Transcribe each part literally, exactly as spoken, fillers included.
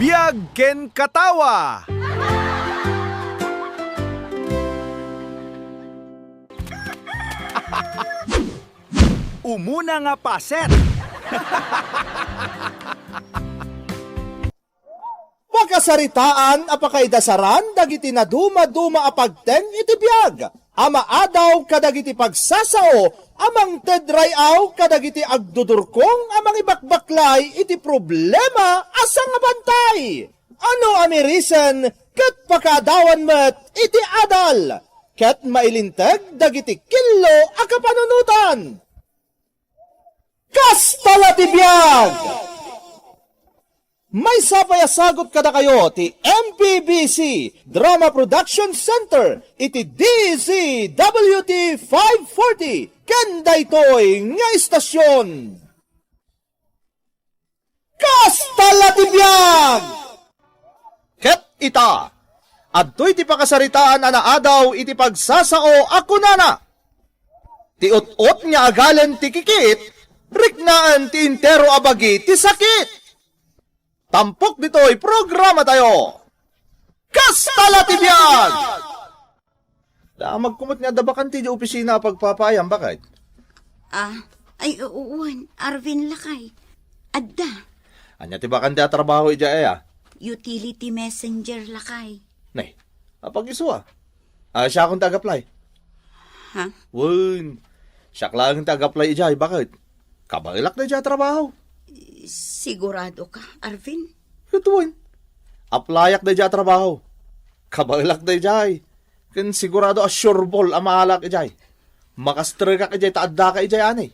Biag ken katawa. Umuna nga paset. Pakasaritaan a pakaidasaran dagiti nadumaduma a pagteng iti biag a maadaw kadagiti pagsasao a mangted ray-aw kadagiti agdudurkong a mangibakbaklay iti problema a sangabantay. Ano a mirisen ket pakaadawan met iti adal ket mailinteg dagiti killo a kapanunotan. Kasta la ti biag! Maysa pay a sagut kadakayo ti M P B C Drama Production Center iti D Z W T five forty ken daytoy nga istasyon. Kasta la ti biag! Ket ita, adtoy ti pakasaritaan a naadaw iti pagsasao a kunana, "Ti ut-ot nga agalen ti kikit, riknaen ti entero a bagi ti sakit." Tampok ditoy programatayo. Kasta la ti biag! Damagko met nga adda bakante idiay opisina a pagpapaayam, baket? Ah, ay, wen, Arvin lakay. Adda. Ania ti bakante a trabaho idiay aya? Utility messenger lakay. Nay, apag-isu a. Ah, siakon ti ag-apply. Ha? Wen, siak laeng ti ag-apply idiay, baket? Kabaelak daydiay a trabaho. Sigurado ka, Arvin? Ket wen, applyak daydiay a trabaho. Kabaelak daydiay. Ken sigurado a sure ball a maalak idiay. Makastrekak idiay ta addaka idiay, anay.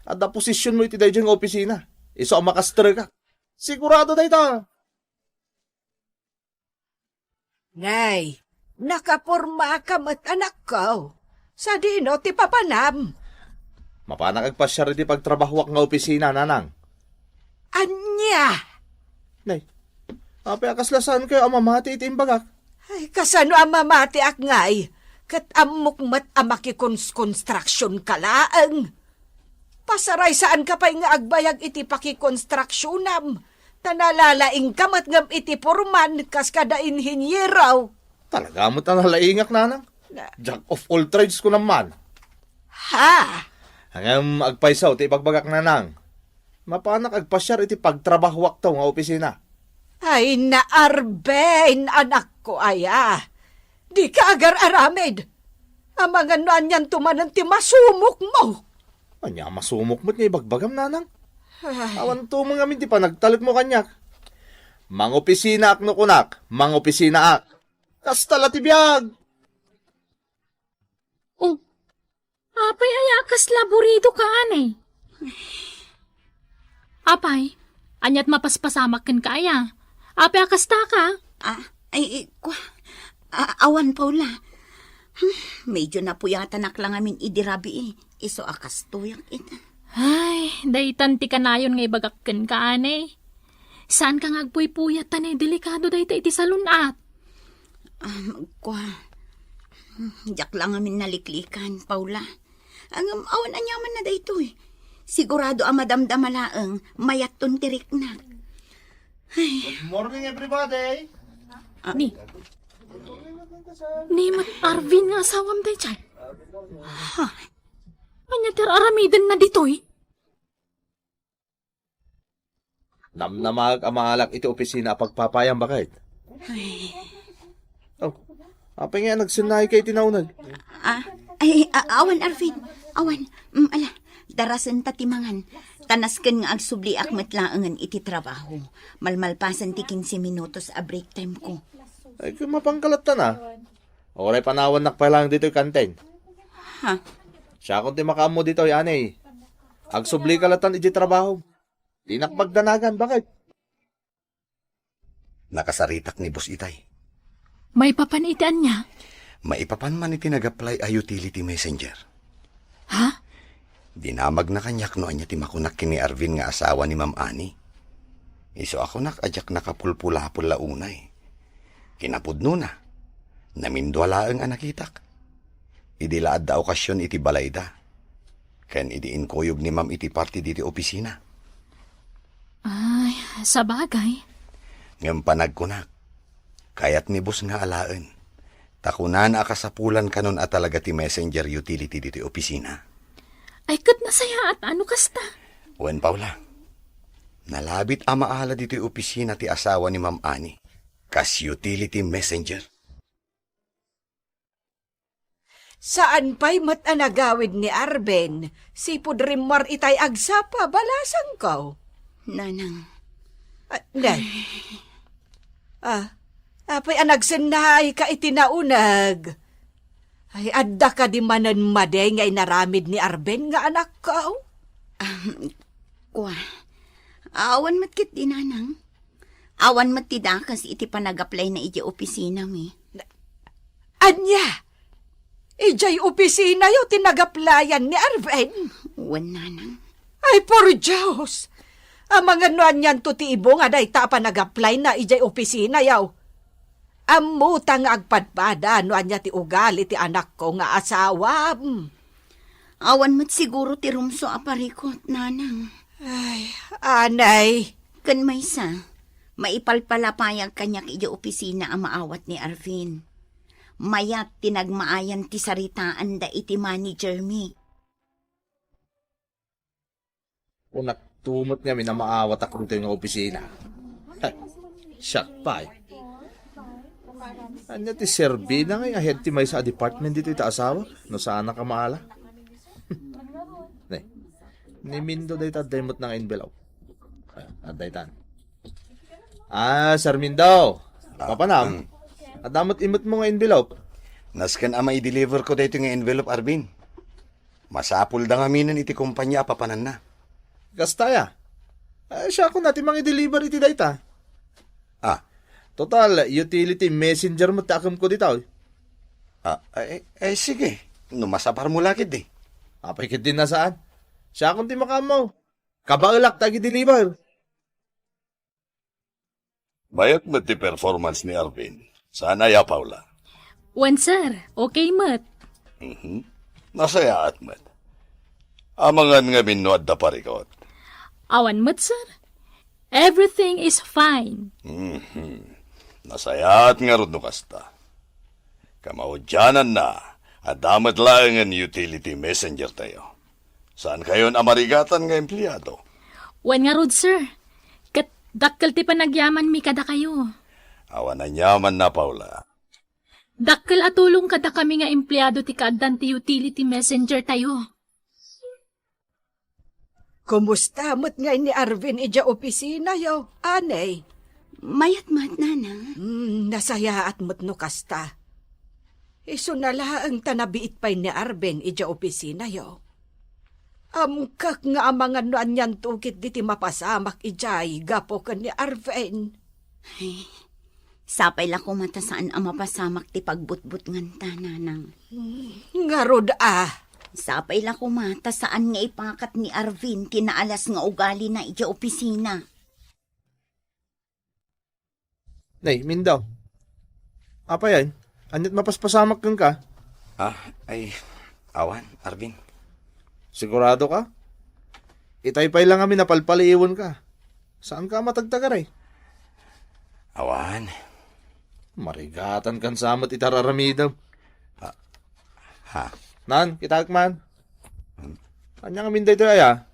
Adda positionmo iti daydiay nga opisina. Isu a makastrekak. Sigurado dayta. Nay, nakapormaka met, anakko. Sadino ti papanam? Mapanak agpasiar iti pagtrabahoak nga opisina, nanang. Ania? Nay, apay a kasla saankayo a mamati iti imbagak? Ay, kasano a mamatiak ngay? Ket ammok met a makikons-, construction ka laeng. Pasaray, saanka pay nga agbayag iti pakikonstruksionam, ta nalalaingka met ngem iti porman kas kada inhinyero. Talaga met a nalaingak, nanang. Na- Jack of all trades ko naman. Ha? Ngem agpayso ti ibagbagak, nanang. Mapanak agpasiar iti pagtrabahoakto nga opisina. Ay, na Arvin, anakko aya. Dika agar-aramid. Amangan no anianto manen ti masumokmo. Ania a masumok met nga ibagbagam, nanang? Ay. Awanto met ngamin ti panagtalekmo kaniak. Mangopisinaak no kunak, mangopisinaak. Kasta la ti biag. Oh, apay aya a kasla burido ka, anay? Apay, aniat mapaspasamak kenka aya? Apay a kasta ka? Ah, ay, ay, kwa, ah, awan, Paula. Hmm, medyo napuyatanak la ngamin idi rabii. Isu a kastoyak ita. Ay, daytan ti kanayon nga ibagak kenka, anay. Saanka nga agpuypuyat, ta nay, delikado dayta iti salun-at. Ah, magkua. Diak la ngamin naliklikan, Paula. Ngem awan aniamanna daytoy. Sigurado a madamdama laeng, mayatton ti riknak. Ay. Good morning, everybody! Ni, ni met Arvin nga asawam daydiay? Ha? Ania ti ar-aramidenna ditoy? Namnamaek a maalak iti opisina a pagpapayam, baket? Ay. Oh, apay nga nagsennaay ka iti nauneg? Ah, ay, a-, awan, Arvin. Awan. Mm, ala, darasenta ti mangan. Ta nasken nga agsubliak met laengen iti trabaho. Malmalpasen ti kinse minutos a break time ko. Ay, ket mapanka latta a. Uray panawannak pay laeng ditoy kantin. Ha? Siakon ti makaammo ditoy, anay. Agsublika latta idiay trabaho. Dinak magdanagan, baket? Nakasaritak ni Boss Itay. Maipapan iti ania? Maipapan man iti nag-apply a utility messenger. Ha? Dinamagna kaniak no ania ti makunak ken ni Arvin nga asawa ni Ma'am Annie. Isu a kunak a diak nakapulpulapol la unay. Kinapudnona, namindua laeng a nakitak. Idi la adda okasion iti balayda, ken idi inkuyog ni Ma'am iti parti diti opisina. Ay, sabagay. Ngem panagkunak, kayat ni boss nga alaen. Ta kunana a kasapulan kanon a talaga ti messenger utility ditoy opisina. Ay, ket nasayaat a no kasta. Wen, Paula. Nalabit a maala ditoy opisina ti asawa ni Ma'am Annie. Kas utility messenger. Saan pay met a nagawid ni Arvin, sipud rimmuar itay agsapa, balasangko. Nanang. Ah, nay. Ah, apay a nagsennahayka iti nauneg? Ay, adda kadi manen madi nga inaramid ni Arvin nga anakko? Ahem, kua, awan met ketdi, Nanang. Awan met ti dakes iti panag-apply-na idiay opisinami. Ania? Idiay opisinayo ti nag-applyan ni Arvin? Wen, Nanang. Ay, por Dios! Amangan no anianto ti ibong a dayta a panag-apply-na idiay opisinayo. Ammota nga agpadpada no ania ti ugali ti anakko nga asawam. Awan met siguro ti rumso a parikut, Nanang. Ay, anay. Ken maysa, maipalpalapayag kaniak idiay opisina a maawat ni Arvin. Mayat ti nagmaayan ti saritaanda iti managermi. Kunak tumot ngamin a maawatak ditoy nga opisina. Siak pay. Ania ti serbina nga ay ahead ti maysa a department ditoy ta asawa? No saanak a maala? Ne. Ni Mindo dayta adda met nga envelope. Ah, adda itan. Ah, Sir Mindo. Ah, Papanam? Mm. Adda met immet mo nga envelope. Nasken a mai-deliver ko daytoy nga envelope, Arvin. Masapulda ngaminen iti kompania a papananna. Kasta aya? Ay, siakon a ti mangi-deliver iti dayta. Ah. Total, utility messenger met ti akemko dita, oy. Ah, ay, ay, sige. No masaparmo la ketdi. Apay ketdi a saan? Siakon ti makaammo. Kabaelak ta agi-deliver. Mayat met ti performance ni Arvin. Saan aya, Paula? Wen, sir. Okay met. Mhm. Nasayaat met. Amangan ngamin no adda parikut. Awan met, sir. Everything is fine. Mhm. Nasayaat ngarud no kasta. Kamaudiananna, adda met laengen utility messenger tayo. Saankayon a marigatan nga empleado? Wen ngarud, sir. Ket dakkel ti panagyamanmi kadakayo. Awan aniamanna, Paula. Dakkel a tulong kadakami nga empleado ti kaaddan ti utility messenger tayo. Kumusta met ngay ni Arvin idiay opisinayo, anay? Mayat met, Nanang. Hmm, nasayaat met no kasta. Isuna laeng ta nabiit pay ni Arvin idiay opisinayo. Amkak nga amangan no anianto ketdi ti mapasamak idiay gapu ken ni Arvin. Ay, sapay la koma ta saan a mapasamak ti pagbutbutnganta, Nanang. Ngarud a. Sapay la koma ta saan nga ipakat ni Arvin ti naalas nga ugalina idiay opisina. Nay, Mindaw. Apay ay? Aniat mapaspasamak kenka? Ah, ay, awan, Arvin. Sigurado ka? Itay pay lang amin a palpaliiwen ka. Saan ka matagtagaray? Awan. Marigatan kan sa met iti ar-aramidem. Ah, ha? Nan, kitaek man. Hmm? Ania ngamin daytoy aya?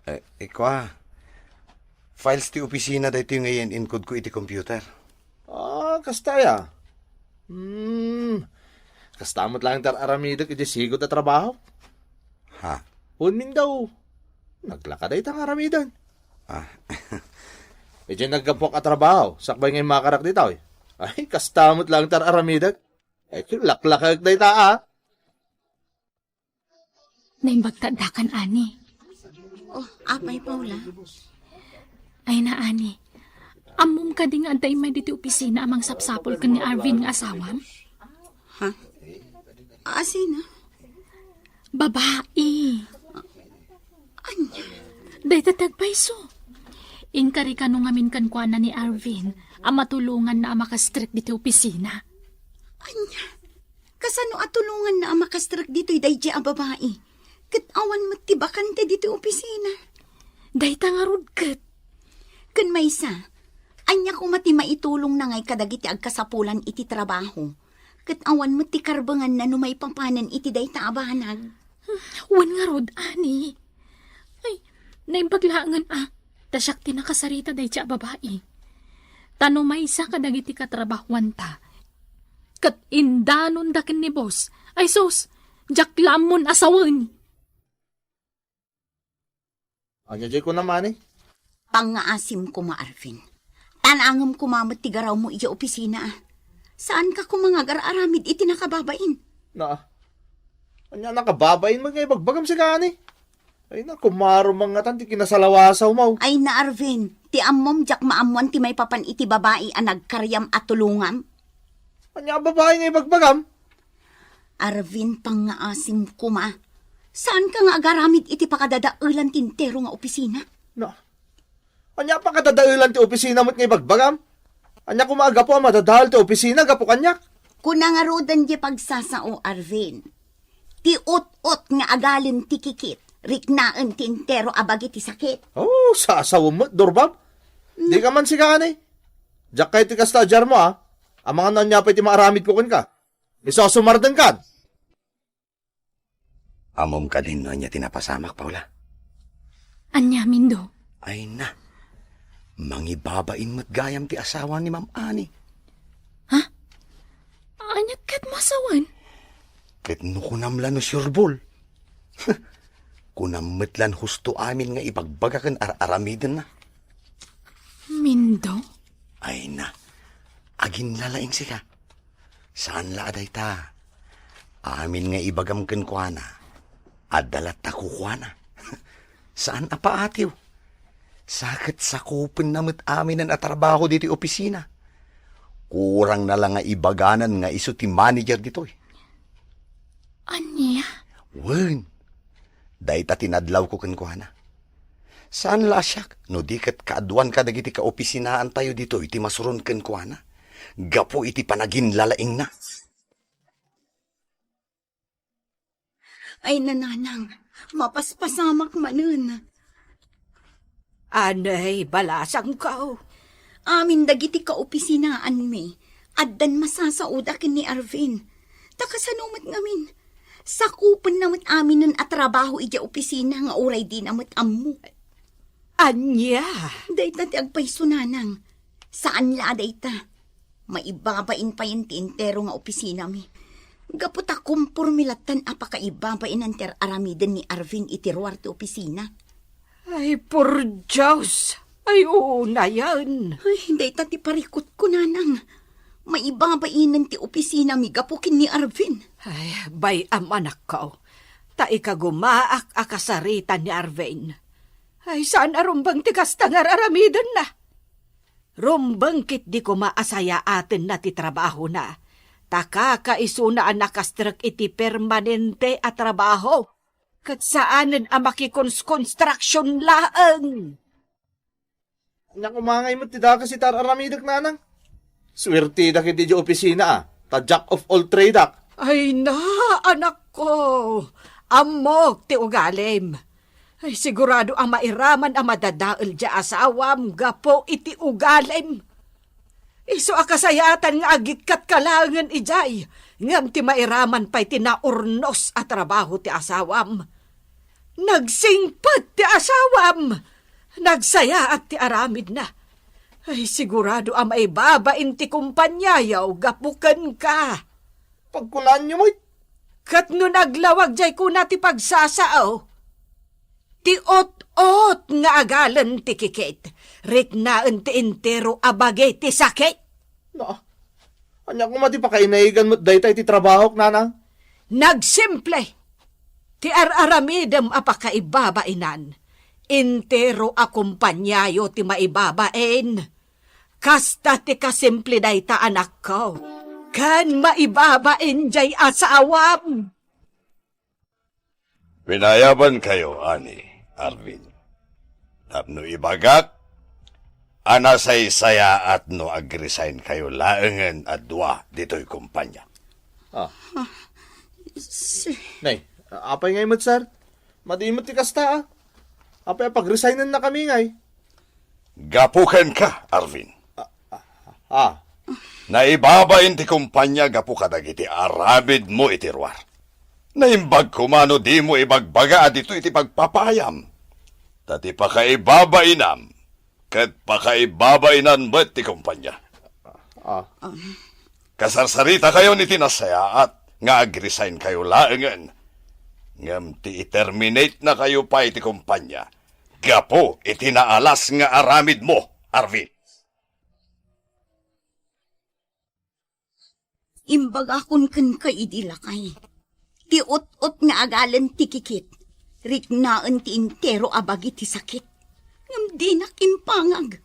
Eh, ikua. Files ti opisina daytoy nga in-encode ko iti computer. Ah, kasta aya? Hmm. Kasta met laeng ti ar-aramidek iti sigud a trabaho. Ha? Wen, Mindaw. Naglaka dayta nga aramiden. Ah. Idiay naggapuak a trabaho, sakbay nga immakarak ditoy. Ay, kasta met laeng ti ar-aramidek. Ay, laklakek dayta, ah. Naimbag ta adda kan, Ani. Oh, apay, Paula? Ay na, Ani. Ammom kadi nga adda immay ditoy opisina a mangsapsapul ken ni Arvin nga asawam? Ha? Asino? Babai. Ania? Dayta ti agpayso. Inkari kano ngamin kenkuana ni Arvin a matulonganna a makastrek ditoy opisina. Ania? Kasano a tulonganna a makastrek ditoy daydiay a babai? Ket awan met ti bakante ditoy opisina. Dayta ngarud ket. Ken maysa, Ania koma ti maitulongna ngay kadagiti agkasapulan iti trabaho? Ket awan met ti karbenganna no maipapanen iti dayta a banag. Wen ngarud, Ani. Ay, naimbag laengen a, ta siak ti nakasarita dayta a babai. Ta no maysa kadagiti katrabahuanta, ket indanonda ken ni boss, ay sus, diak la ammon a sawen. Ania jay kunam, Ani? Pangngaasim koma, Arvin. Tanangem koma met ti garawmo idiay opisina, a. Saanka koma nga agar-aramid iti nakababain. Na, ania nakababain met nga ibagbagam sika, Ani? Ay na, kumaro mangngatan ti kinasalawasaw mo. Ay na, Arvin, ti ammom diak maammoan ti maipapan iti babai a nagkariam a tulongam. Ania a babai nga ibagbagam? Arvin, pangngaasim koma. Saanka nga agaramid iti pakadadaelan ti entero nga opisina? Na, ania a pakadadaelan ti opisina met nga ibagbagam? Ania koma a gapu a madadael ti opisina gapu kaniak? Kuna ngaruden diay pagsasao, Arvin. Ti ut-ot nga agalem ti kikit, riknaen ti entero a bagi ti sakit. Oh, sasawem met, Dorbab. Mm. Dika man sika, Ani. Diak kayat ti kasta a diarmo, a. Amangan no ania pay ti maaramidko kenka. Isu a sumardengkan. Ammom kadi no ania ti napasamak, Paula? Ania, Mindo? Ay na, mangibabain met gayam ti asawa ni Ma'am Ani. Ha? Ania ket masawen? Ket no kunam la no sureball? Kunam met lan husto amin nga ibagbaga ken ar-aramidenna. Mindo? Ay na, aginlalaing sika. Saan la a dayta. Amin nga ibagam kenkuana, adda latta kukuana. Saan a paatiw. Sa ket sakupenna met aminen a trabaho ditoy opisina. Kurangna la nga ibaganan nga isu ti manager ditoy. Ania? Wen, dayta ti nadlawko kenkuana. Saan la a siak, no di ket kaaduan kadagiti kaopisinaantayo ditoy ti masuron kenkuana, gapu iti panaginlalaingna. Ay, nanang, mapaspasamak manen. Anay, balasangko. Amin dagiti kaopisinaanmi, addan masasaoda ken ni Arvin. Ta kasano met ngamin? Sakupenna met aminen a trabaho idiay opisina nga uray dina met ammo. Ania? Dayta ti agpayso, nanang. Saan la a dayta. Maibabain payen ti entero nga opisinami. Gapu ta komporme lattan a pakaibabainan ti ar-aramiden ni Arvin iti ruar ti opisina. Ay, por Dios! Ay, uunayen! Ay, dayta ti parikutko, nanang. Maibabainen ti opisinami gapu ken ni Arvin. Ay, bay-am, anakko. Ta ikagumaak a kasarita ni Arvin. Ay, saan a rumbeng ti kasta nga ar-aramidenna. Rumbeng ketdi koma a sayaatenna ti trabahona, ta kakaisuna a nakastrek iti permanente a trabaho, ket saanen a makikonstruction laeng. Ania koma ngay met ti dakes iti ar-aramidek, nanang? Suerteda ketdi idiay opisina, a, ta jack of all trade ak. Ay na, anakko, ammok ti ugalim. Ay, sigurado a mairaman a madadael diay asawam gapu iti ugalim. Isu a kasayaatan nga agikkatka laengen idiay, ngem ti mairaman pay ti naurnos a trabaho ti asawam. Nagsingpet ti asawam! Nagsayaat ti aramidna. Ay, sigurado a maibabain ti kompaniayo gapu kenka. Pagkunaanyo met. Ket no naglawag diay kuna ti pagsasao, ti ot-ot nga agalen ti kikit, riknaen ti entero a bagi ti sakit. Na, ania koma ti pakainagan met dayta iti trabahok, nanang? Nagsimple. Ti ar-aramidem a pakaibabainan, entero a kompaniayo ti maibabain. Kasta ti kasimple dayta, anakko, ken maibabain diay asawam. Pinayabankayo, Ani, Arvin. Tapno ibagak a nasaysayaat no agresign kayo laengen a dua ditoy kompanya. Ah. Si- Nay, apay ngay met, sir? Madi met ti kasta, a. Apay a pagresignen na kami ngay? Gapu kenka, Arvin. Ah. Naibabain ti kumpania gapu kadagiti aramidmo iti ruar. Naimbag koma no dimo ibagbaga a ditoy ti pagpapayam. Ta ti pakaibabainam ket pakaibabainan met ti kumpania. Ah. Kasarsaritakayon iti nasayaat nga ag-resignkayo laengen, ngem ti i-terminate-nakayo pay ti kumpania gapu iti naalas nga aramidmo, Arvin. Imbagakon kenka idi, lakay. Ti ut-ot nga agalen ti kikit, riknaen ti intero a bagi ti sakit. Ngem dinak impangag.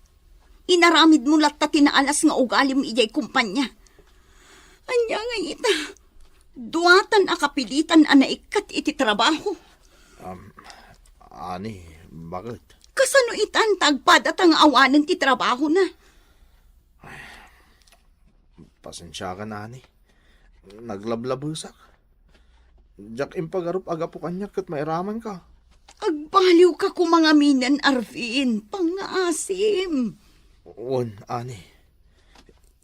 Inaramidmo latta ti naalas nga ugalim idiay kumpania. Ania ngay ita? Duatan a kapilitan a naikkat iti trabaho. Um, Ani, bakit? Kasano itan ta agpadata nga awanen ti trabahona? Pasensiakan, Ani. Naglablabesak. Diak impagarup a gapu kaniak ket mairamanka. Agbaliwka koma ngaminen, Arvin. Pangngaasim. Wen, Ani.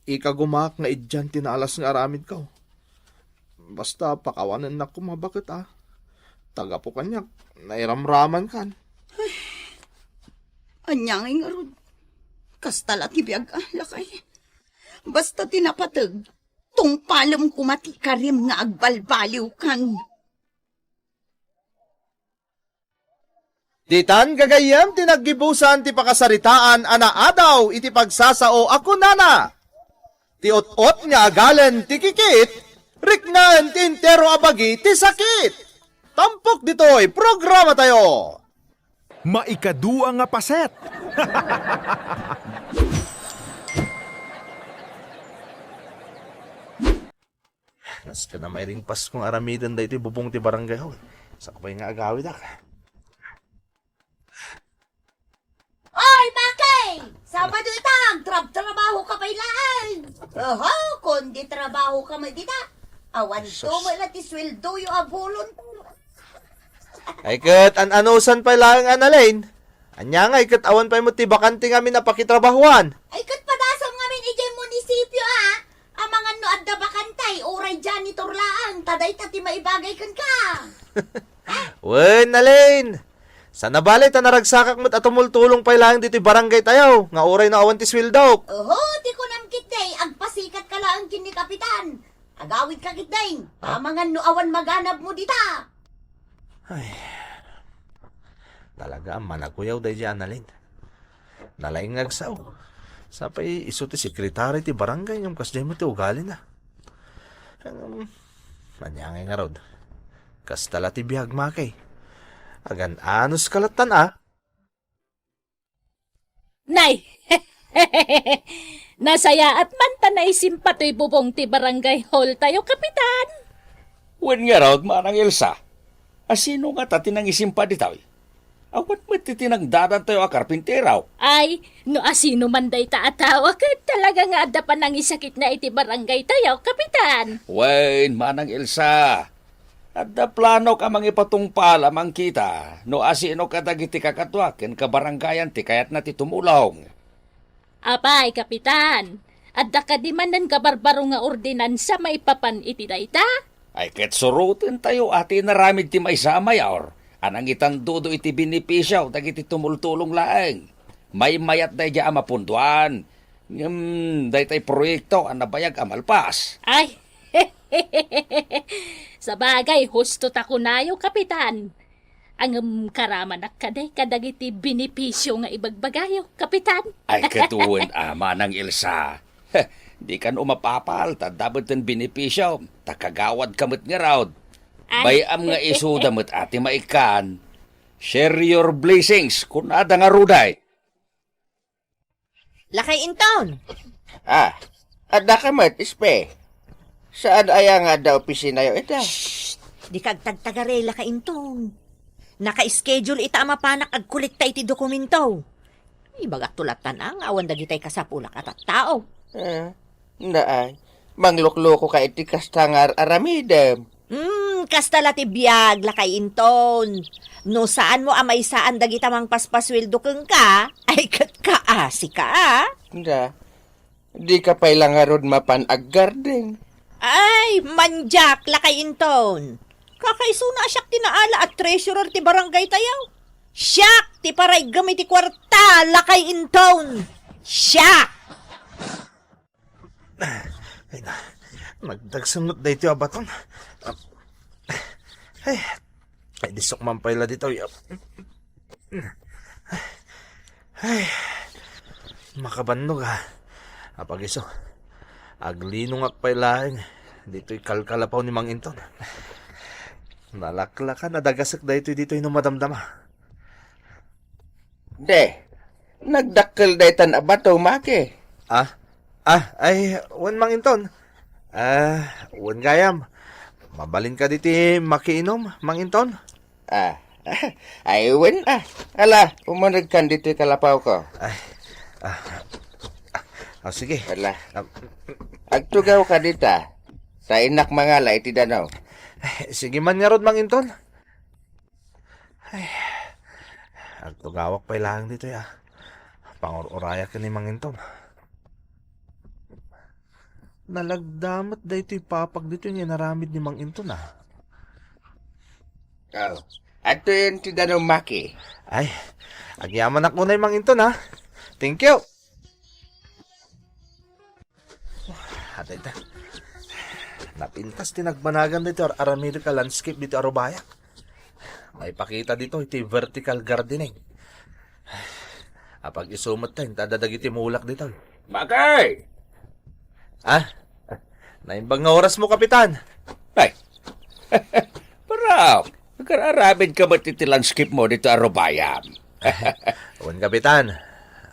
Ikagumaak nga idian ti naalas nga aramidko. Basta pakawanennak koma baket a. Ta gapu kaniak, nairamramankan. Ania ngay ngarud? Kasta la ti biag a, lakay. Basta ti napateg, tungpalem koma ti karim nga agbalbaliwkan. Ditan gagayyem ti naggibusan ti pakasaritaan a naadaw iti pagsasao a kunana, "Ti ot-ot nga agalen ti kikit, riknaen ti entero a bagi ti sakit." Tampok ditoy programatayo. Maikadua nga paset. Nasken a mairing Pasko nga aramiden daytoy bubong ti barangay hall. Sakbay nga agawidak. Oy, Maki! Sabado ita, agtrab-trabaho ka pay laeng. Oho, kundi trabaho ka met ita. Awan Sus. Tumo la ti sueldoyo a bulon. Ay ket an-anusan pay laeng, Annalyn. Ania ngay ket awan pay met ti bakante ngamin a pakitrabahoan? Ay ket padasam ngamin idiay munisipio a. Amangan no adda bakante, uray janitor laeng, ta dayta ti maibagay kenka. Wen, Annalyn. Sana bale ta naragsakak met a tumultulong pay laeng ditoy barangay tayo, nga uray no awan ti sueldok. Oho, ti kunam ketdi, agpasikat ka laeng ken ni Kapitan. Agawid ka ketdi. Ah? Amangan no awan maganabmo dita. Ay, talaga a manakuyaw daydi Annalyn. Nalaing nga agsao. Sapay isu ti sekretari ti barangay ngem kasdiay met ti ugalina. Ngem, ania ngay ngarud? Kasta la ti biag, Maki. Agan-anos ka lattan, a? Nay! Nasayaat man ta naisimpa toy bubong ti barangay hall tayo, Kapitan! Wen ngarud, Manang Elsa, asino ngata ti nangisimpa ditoy? Awan met ti tinangdadan tayo a karpintero. Ay, no asino man dayta a tao, ket talaga nga adda panangisakitna iti barangay tayo, Kapitan. Wen, Manang Elsa, adda planok a mangipatungpal a mangkita no asino kadagiti kakaduak ken kabarangayan ti kayatna ti tumulong. Apay, Kapitan, adda kadi manen kabarbaro nga ordinansa maipapan iti dayta? Ay, ket suroten tayo a ti inaramid ti maysa a mayor a nangitandudo iti benepisio dagiti tumultulong laeng. Maymayat daydiay a mapundoan. Ngem daytay proyekto a nabayag a malpas. Ay, sabagay, husto ta kunayo, Kapitan. Ngem karamanak kadi kadagiti benepisio nga ibagbagayo, Kapitan? Ay, ket wen a, Manang Elsa. Dikan umapapal ta adda met ti benepisio, ta kagawad ka met ngarud. Ay. Bay-am nga isuda met a ti maikkan. Share your blessings, kunada ngarud ay. Lakay Inton! Ah, adda ka met, Espe? Saan aya nga adda opisinayo ita? Shh! Dika agtagtagare, Lakay Inton. Naka-schedule ita a mapanak agkolekta iti dokumento. Ibagakto lattan a nga awan dagitay kasapulak a tattao. Ah, naay. Manglukluko ka iti kasta nga ar-aramidem. Hmm, kasta la ti biag, Lakay Inton. No saanmo a maysaan dagita mangpaspasueldo kenka, ay ket kaasi ka, a? Anda? Dika pay la ngarud mapan aggarding. Ay, mandiak, lakay inton. Kakaisuna a siak ti naala a treasurer ti barangay tayo. Siak ti pareggem iti kuarta, lakay inton. Siak! Ay na, nagdagsenget daytoy a baton. Ay, ay, disok man pay la ditoy. Ay, makabannog, ah. Apag isu, aglinongak pay laeng ditoy kalkalapaw ni Mang Inton. Nalaklakan a dagasek daytoy ditoy no madamdama. De, nagdakkel daytan a bato, Maki. Ah? Ah, ay, wen, Mang Inton. Ah, wen gayam. Mabalin ka diti makiinom, Mang Inton? Ah, ay, wen, ah. Ala, umuneg kan diti kalapaw ko. Ay, ah, ah, sige. Ala. Ah, agtugaw ka dita. Ta innak mangala iti danaw. Ay, sige man ngarud, Mang Inton. Ay, agtugawak pay laeng ditoy, ah. Pangur-urayak ni Mang Inton. Nalagda met daytoy papag ditoy nga inaramid ni Mang Inton, ah. Oh, adtoyen ti danum, Maki. Ay, agyamanak unay, Mang Inton, ah. Thank you. Adayta. Napintas ti nagbanagan ditoy ar-aramidek a landscape ditoy a rubayak. Maipakita ditoy ti vertical gardening. Apag isu met ta, inta adda dagiti mulak ditoy. Bakay! Ah? Naimbag nga orasmo, Kapitan. Ay, para, agar-aramid ka met iti landscape mo ditoy a rubayam. Wen, Kapitan.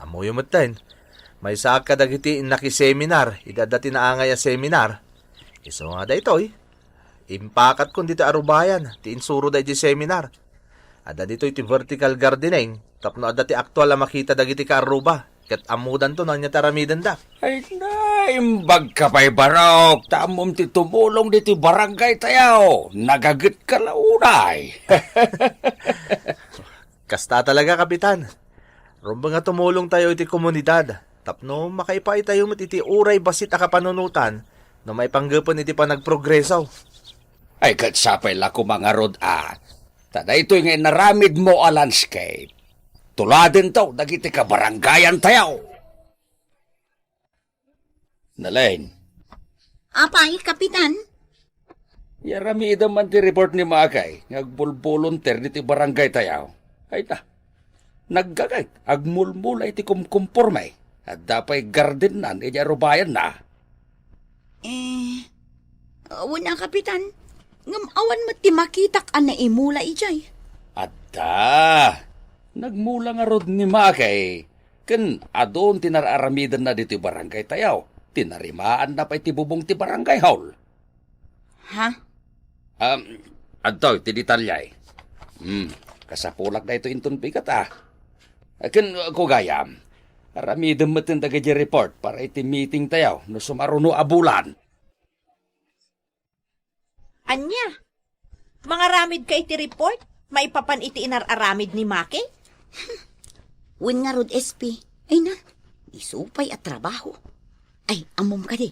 Ammoyo metten. Maysaak kadagiti nakiseminar, idi adda ti naangay a seminar. Isu nga daytoy, impakatkon ditoy a rubayan ti insuro daydi seminar. Adda ditoy ti vertical gardening tapno adda ti aktual a makita dagiti kaarruba ket ammodanto no ania ti aramidenda. Ay, naimbag ka pay, Barok, ta ammom ti tumulong ditoy barangay tayo. Nagaget ka la unay. Kasta talaga, Kapitan. Rumbeng a tumulong tayo iti komunidad tapno makaipatayo met iti uray bassit a kapanunotan no maipanggepen iti panagprogreso. Ay, ket sapay la koma ngarud a ta daytoy nga inaramid mo a landscape, tuladento dagiti kabarangayan tayo. Nalain. Apay, Kapitan? Yaramidem man ti report ni Makay nga agbulbolunter ditoy barangay tayo. Ay ta, naggaget, agmulmula iti kumkumporme. Adda pay gardennan iti arubayanna. Eh, wen a, Kapitan, ngem awan met ti makitak a naimula idiay. Adda. Nagmula ngarud ni Makay. Ken adun ti nar-aramidenna ditoy barangay tayo. Tinarimaanna pay ti bubong ti barangay hall. Ha? Um, adtoy ti detalyay. Hmm, kasapulak daytoy inton bigat, ah. Ken, uh, kugayam, aramidem met dagiti report para iti meeting tayo no sumaruno a bulan. Ania? Mangaramid ka iti report maipapan iti inar-aramid ni Maki? Wen ngarud, S P. Ay na, isu pay a trabaho. Ay, ammom kadi?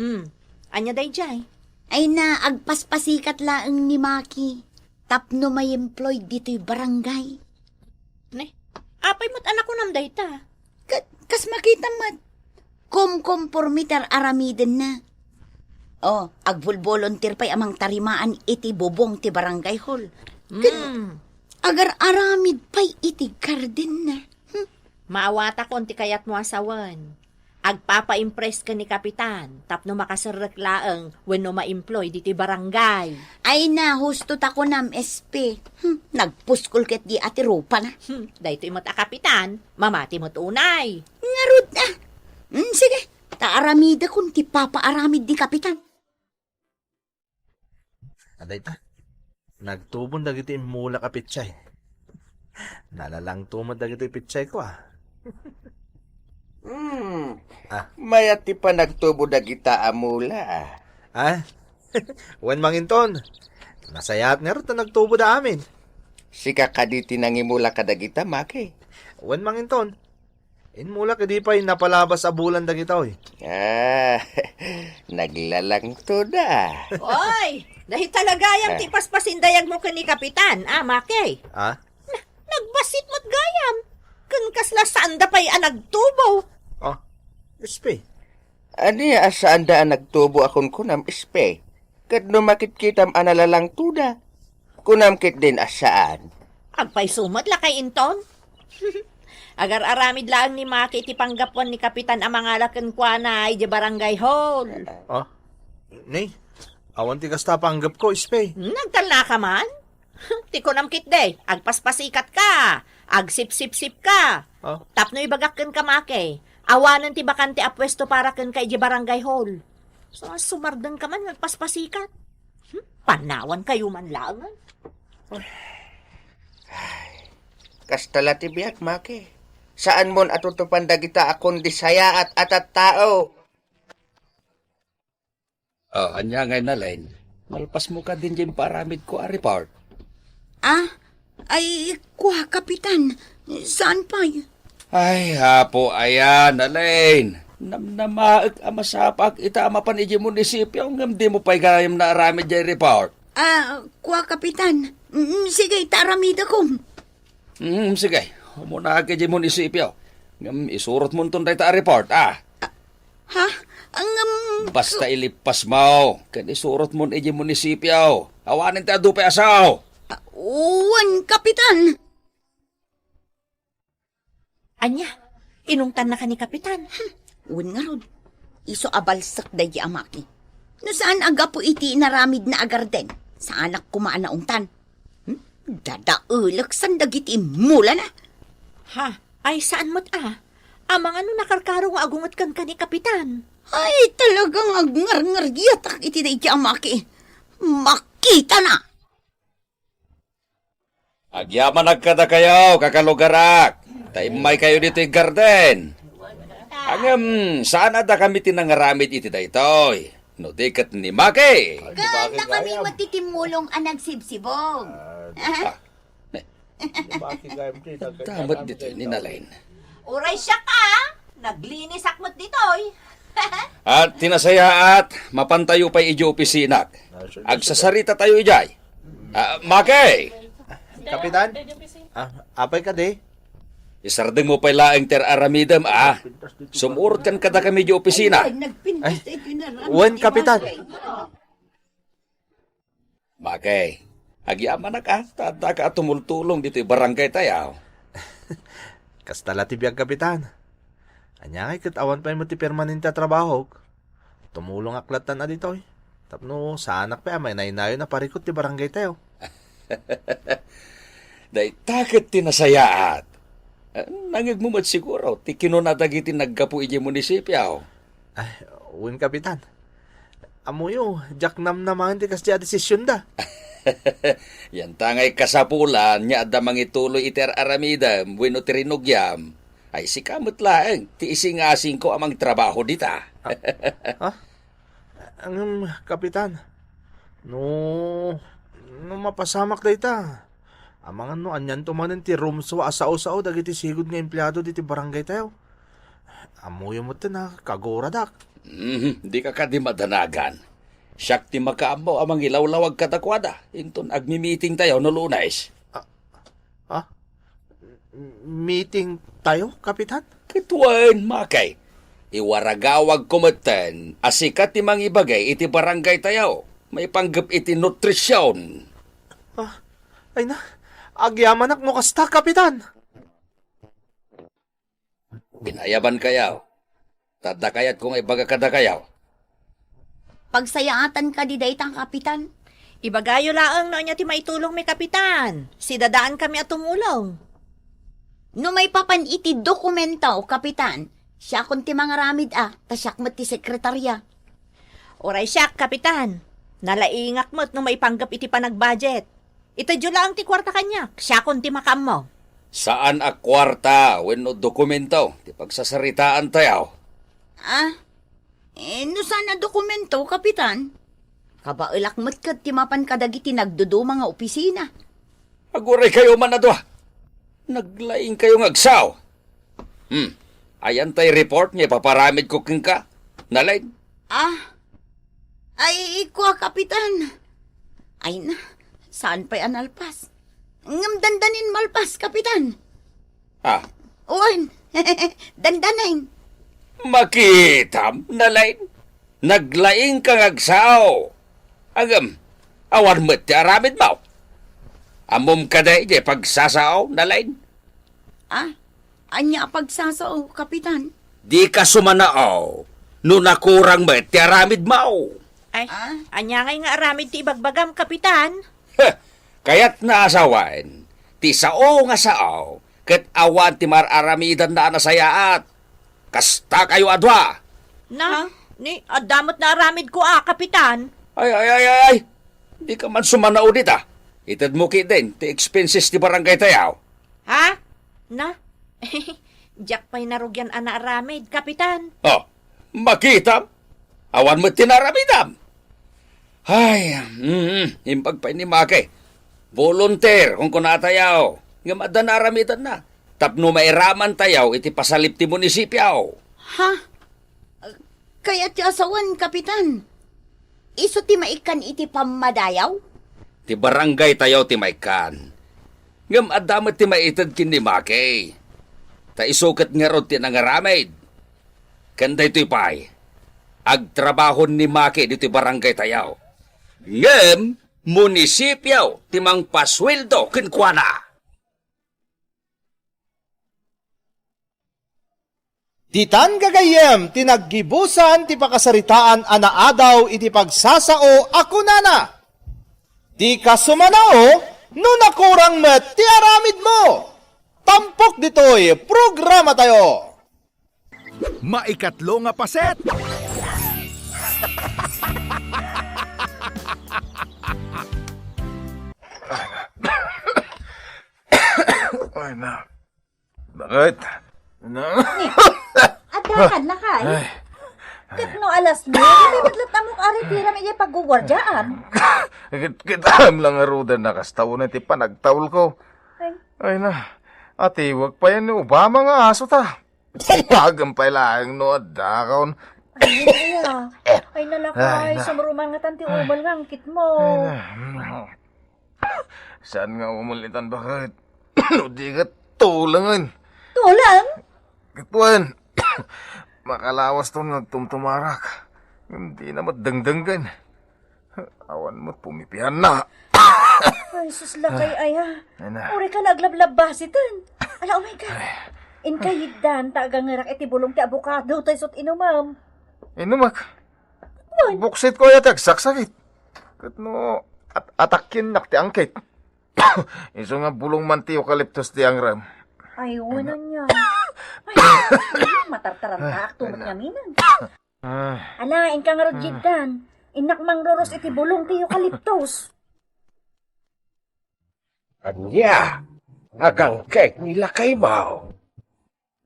Hmm. Ania daydiay? Ay na, agpaspasikat laeng ni Maki tapno ma-employ ditoy barangay. Ne, apay met a nakunam dayta? Ka-, kas makitam met, kumkomporme ti ar-aramidenna. Oh, agbulbolunter pay a mangtarimaan iti bubong ti barangay hall. Ket Mm. agar-aramid pay iti gardenna. Hmm. Maawatakon ti kayatmo a sawen. Agpapa-impress ken ni Kapitan tapno makaserrek laeng wenno ma-employ ditoy barangay. Ay na, husto ta kunam, S P. Hmm, nagpuskol ket di a ti rupana. Hmm, daytoy met a Kapitan, mamati met unay. Ngarud, ah. Hmm, sige, ta aramidekon ti papaaramid ni Kapitan. Adayta, nagtubon dagiti immulak a petsay. Nalalangto met dagiti petsay ko, ah. Hmm. Ah. Mayat ti panagtubo dagita a mula, ah. Ah? Wen, manginton. Nasayaat ngarud ta nagtubo da amin. Sika kadi ti nangimula kadagita, Maki? Wen, manginton. Immulak idi pay napalabas a bulan dagitoy. Ah, naglalangtoda. Oy, dahil talaga yan Ah. ti paspasindayag mo ken ni Kapitan, ah, Maki. Ah? Na, nagbasit met gayam. Ken kasla saanda pay a nagtubo. Ah, Espe. Ania a saanda a nagtubo a kunkunam, Espe? Ket no makitkitam a nalalangtoda, kunam ketdin a saan. Agpayso met lakay inton. Agar-aramid laeng ni Maki iti panggapuan ni Kapitan a mangala kenkuana idiay barangay hall. Ah? Nay, awan ti kasta panggapko, Espe. Hmm, nagtalnaka man? Ti kunam ketdi, agpaspasikatka, agsipsipsipka. Ah? Tapno ibagak kenka, Maki, awanen ti bakante a puesto para kenka idiay barangay hall. So, sumardengka man nga agpaspasikat. Hmm? Panawankayo man laeng. Ay, kasta la ti biag, Maki. Saanmon a tutupan dagita a kundi sayaat a tattao. Oh, ania ngay, Nalain? Malpasmo kadin diay imparamidko a report. Ah, ay, kua, Kapitan. Saan pay? Ay, Apo, aya, Nalain. Namnamaek a masapaak ita a mapan idiay munisipio ngem dimo pay gayam naaramid diay report. Ah, kua, Kapitan. Mm, sige, ta aramidakom. Mm, sige. Umunaak idiay munisipio. Ngem isurotmonton dayta a report, ah. Ha? Ngem Basta ilippasmo, ken isurotmon idiay munisipio. Awanen ti adu pay a sao. Ah, wen, Kapitan. Ania? Inungtannaka ni Kapitan? Hmm, wen ngarud. Isu a balsek daydi a Maki. No saan a gapu iti inaramidna a garden, saanak koma a naungtan. Hmm? Dadaelek san dagiti immulana. Ha? Ay, saan met a? Amangan no nakarkaro nga agunget kenka ni Kapitan. Ay, talagang agngarngargiatak iti daydi a Maki. Makitana! Agyamanak kadakayo, kakalugarak, ta immaykayo ditoy garden. Ngem, saan a dakami ti nangaramid iti daytoy? No di ket ni Maki. Ken dakami met ti timmulong a nagsibsibog. Ah, ne. Damet ditoy ni Nalain. Uray siak a, naglinisak met ditoy. At ti nasayaat, mapantayo pay idiay opisinak. Agsasaritatayo idiay. Ah, Maki! Kapitan? Ah, apay kadi? Isardengmo pay laeng ti ar-aramidem, ah. Sumurot kan kadakami idiay opisina. Ay, nagpintas Ay, iti naramid wen, ni Kapitan. Maki. Maki, agyamanak a, ta addaka a tumultulong ditoy barangaytayo. Kasta la ti biag, Kapitan. Ania ngay ket awan pay met ti permanente a trabahok? Tumulongak lattan a ditoy. Tapno saanak pay a mainaynayon a parikut ti barangaytayo. Dayta ket ti nasayaat. Nangngegmo met siguro ti kinuna dagiti naggapu idiay munisipio. Ay, wen, Kapitan. Ammoyo, diak namnamaen ti kasdiay a desisionda. Yanta ngay kasapulan nga adda mangituloy iti ar-aramidem wenno ti rinugiam. Ay, sika met laeng ti isingasingko a mangtrabaho dita. Ah? Ha? Ngem, Kapitan, no, no mapasamak dayta, amangan no anianto manen ti rumsua a sao-sao dagiti sigud nga empleado diti barangaytayo. Ammoyo metten a kaguradak. Mhm, dika kadi madanagan. Siak ti makaammo a mangilawlawag kadakuada inton agmimitingtayo no Lunes. Ah, ha? Meetingtayo, Kapitan? Ket wen, Maki. Iwaragawagko metten a sika ti mangibagay iti barangaytayo maipanggep iti nutrision. Ah, ay na, agyamanak no kasta, Kapitan. Inayabankayo. Ta adda kayatko nga ibaga kadakayo. Pagsayaatan kadi dayta, Kapitan? Ibagayo laeng no ania ti maitulongmi, Kapitan. Sidadaankami a tumulong. No maipapan iti dokumento, Kapitan, siakon ti mangaramid a, ta siak met ti sekretaria. Uray siak, Kapitan. Nalaingak met no maipanggep iti panagbudget. Itedyo laeng ti kuarta kaniak, siakon ti makaammo. Saan a kuarta wenno dokumento ti pagsasaritaantayo. Ah, eh, no saan a dokumento, Kapitan? Kabaelak met ket ti mapan kadagiti nagduduma nga opisina. Aguraykayo man a dua. Naglaingkayo nga agsao. Hmm. Ayan tay report nga ipaparamidko kenka, Nalain. Ah, ay, kua, Kapitan. Ay na, saan pay a nalpas? Ngem dandanin malpas, Kapitan. Ah. Wen, dandanin. Makitam, Nalain. Naglaingka nga agsao. Ngem, awan met ti aramidmo. Ammom kadi diay pagsasao, Nalain? Ah, ania a pagsasao, Kapitan? Dika sumanao no nakurang met ti aramidmo. Ay, Ah? ania ngay nga aramid ti ibagbagam, Kapitan? Heh, kayatna a sawen ti sao nga sao ket awan ti mar-aramidanna a nasayaat. Kastakayo a dua. Na, Ha? Ni, adda met naaramidko a, Kapitan. Ay, ay, ay, ay, ay. Dika man sumanao dita. Itedmo ketdin ti expenses ti barangay tayo. Ha? Na? Diak pay narugian a naaramid, Kapitan. Oh, makitam? Awan met ti naaramidam. Ay, mm, imbag pay ni Maki. Volunteer, kunkunatayo. Ngem adda naaramidanna. Tapno mairaman tayo iti pasalip ti munisipyo. Ha? Kayatyo a sawen, Kapitan? Isu ti maikkan iti pammadayaw? Ti barangay tayo ti maikkan. Ngem adda met ti maited ken ni Maki. Ta isu ket ngarud ti nangaramid. Ken daytoy pay, agtrabaho ni Maki ditoy barangay tayo. Ngem, munisipyo ti mangpasueldo kenkuana. Ditan gagayyem ti naggibusan ti pakasaritaan a naadaw iti pagsasao a kunana, "Dika sumanao no nakurang met ti aramidmo." Tampok ditoy programatayo. Maikatlo nga paset. Ay, na. Bakit? Na? Ni, addakan na kay? Ay. Ket no alas nuebe, met latta mo ari tiram iya pagguguardiaan. Kit-, kitam lang arudan na kasta unay ti panagtaulko. Ay. Ay na, atiwag pa yan ni Obama nga aso ta. Pagam pay laeng no adda kon. Ay, iya. Ay, nalakay, Ay, na. Sumruman nga tan ti umol nga angkit mo. Ay, na. Saan nga umul itan, bakit? No di ka tulangan. Tulang? Katuan. Makalawas ton nga agtumtumarak. Hindi na madengdenggan. Awan met pumipianna. Ay, sus, lakay, ay, ha. Ay, na. Uri ka na aglablabasiten. Ala, oh my God. Ay. Inka yiddan, ta agangerak iti bulong ti abukado, tay sut inumam. Inumak. Wan. Buksit ko ya ti agsaksakit. Ket no at-, atakyennak ti angkit. Isu nga bulong man ti eucalyptus ti angrem. Ay, wala niya. Ay, matartarantaak, tumot nga minan. Ah. Ala, inka nga rod, ah, Jiddan. Innak mangruros iti bulong ti eucalyptus. Ania? Agangkit ni lakaymo?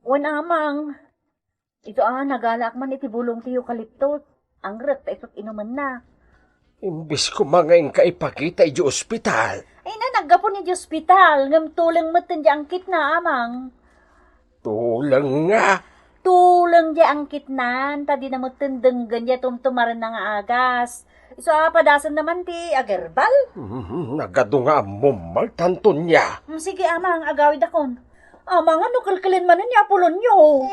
Wen, amang. Ito a, nagalaak man iti bulong ti eucalyptus. Angrek ta isut inumenna. Imbis koma nga inka ipakita iti ospital. Ay na, naggapu ni iti ospital. Ngem tuleng metten di angkitna, amang. Tuleng nga. Tuleng di angkitnan, ta di na metten denggen di tumtumarenna nga agas. Isu a padasen naman ti agerbal. Mm, nagadu nga ammom, Marta Antonia. Mm, sige, amang, agawidakon. Amang, ano kelkelen manen ni Apolonio?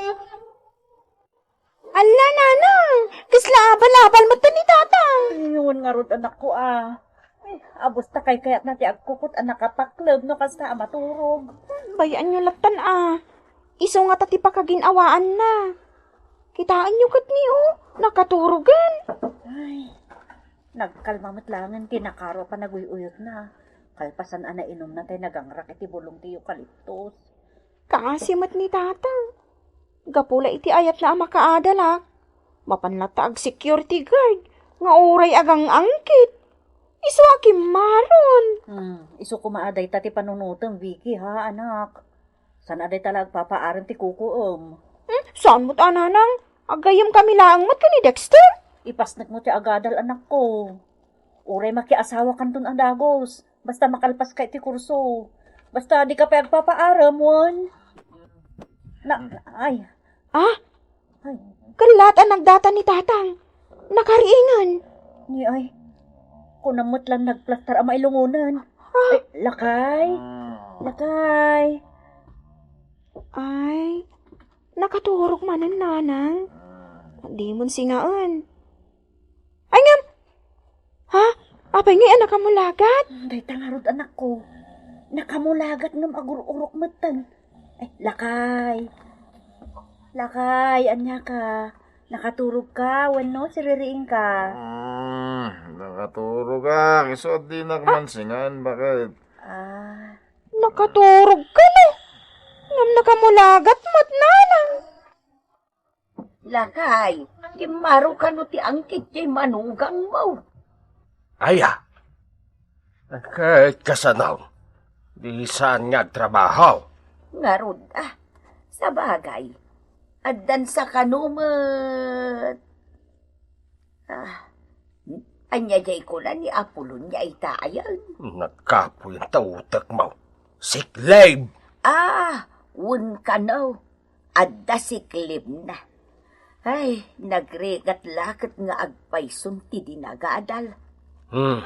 Alla, nanang, kasla abal-abal met ni tatang. Ayun, ngarud, anakko, a. Ay, abus ta kaykayatna ti agkukot a nakapakleb no kasta a maturog. Bay-anyo lattan, a. Isu ngata ti pakagin-awaanna. Kitaenyo ket ni, o, nakaturogen. Ay, nagkalma met laengen ti nakaro a panaguy-uyotna. Kalpasan a nainumna tay nagangrak iti bulong ti eukaliptus. Kaasi met ni tatang. Gapu la iti ayatna a makaadalak, mapan latta ag-security guard nga uray agang-angkit. Isu a kimmaron. Hmm, isu koma a dayta ti panunotem, Vicky, ha, anak? Saan a dayta la agpapaarem ti kukuem? Hmm, saan met a, nanang? Agayyemkami laeng met ken ni Dexter. Ipasnek mo ti agadal, anakko. Uray makiasawakanton a dagus. Basta makalpaska iti kurso. Basta dika pay agpapaarem, wen. Na, ay, Ah? Ay. Kallat a nagdatan ni Tatang. Nakariingen. Ni ay, kunam met lang nagplastar a mailungonen. Ah. Ay, lakay. Lakay. Ay, nakaturog manen, Nanang. Di mon singaen. Ay, ngem! Ha? Apay ngay a nakamulagat? Dayta ngarud, anakko. Nakamulagat ngem agur-urok metten. Ay, lakay. Lakay, ania ka? Nakaturog ka wenno siririing ka? Hmm, nakaturog ak. Isu a dinak man singaen, baket. Ah. Nakaturog ka, no? Ngem nakamulagat met, Nanang. Lakay, immaro kano ti angkit jay manugangmo? Aya, ket kasano? Di saan nga agtrabaho? Ngarud, ah, sabagay, addan sa kano met. Ah, ania jay kuna ni Apolonio ita ayan? Nagkapuy ta utekmo. Siklib! Ah, wen kano. Adda siklibna. Ay, nagrigat la ket nga agpayson ti dinagadal. Hmm.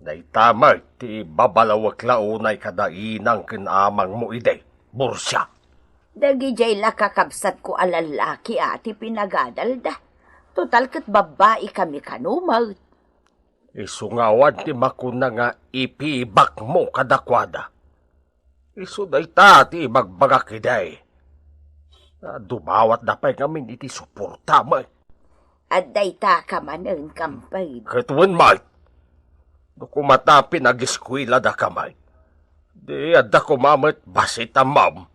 Dayta met ti babalawek la unay kada inang ken amangmo idi, Borsia. Dagidiay la kakabsatko a lallaki a ti pinagadalda. Total ket babbaikami kano met. Isu nga awan ti makuna nga ipibakmo kadakuada. Isu dayta ti ibagbagak idi. Dumawatda pay ngamin iti suportam. Adda ita ka manen, Kampay. Ket wen met, no kumata pinagiskuelada ka met, di adda koma met bassit a ma'am.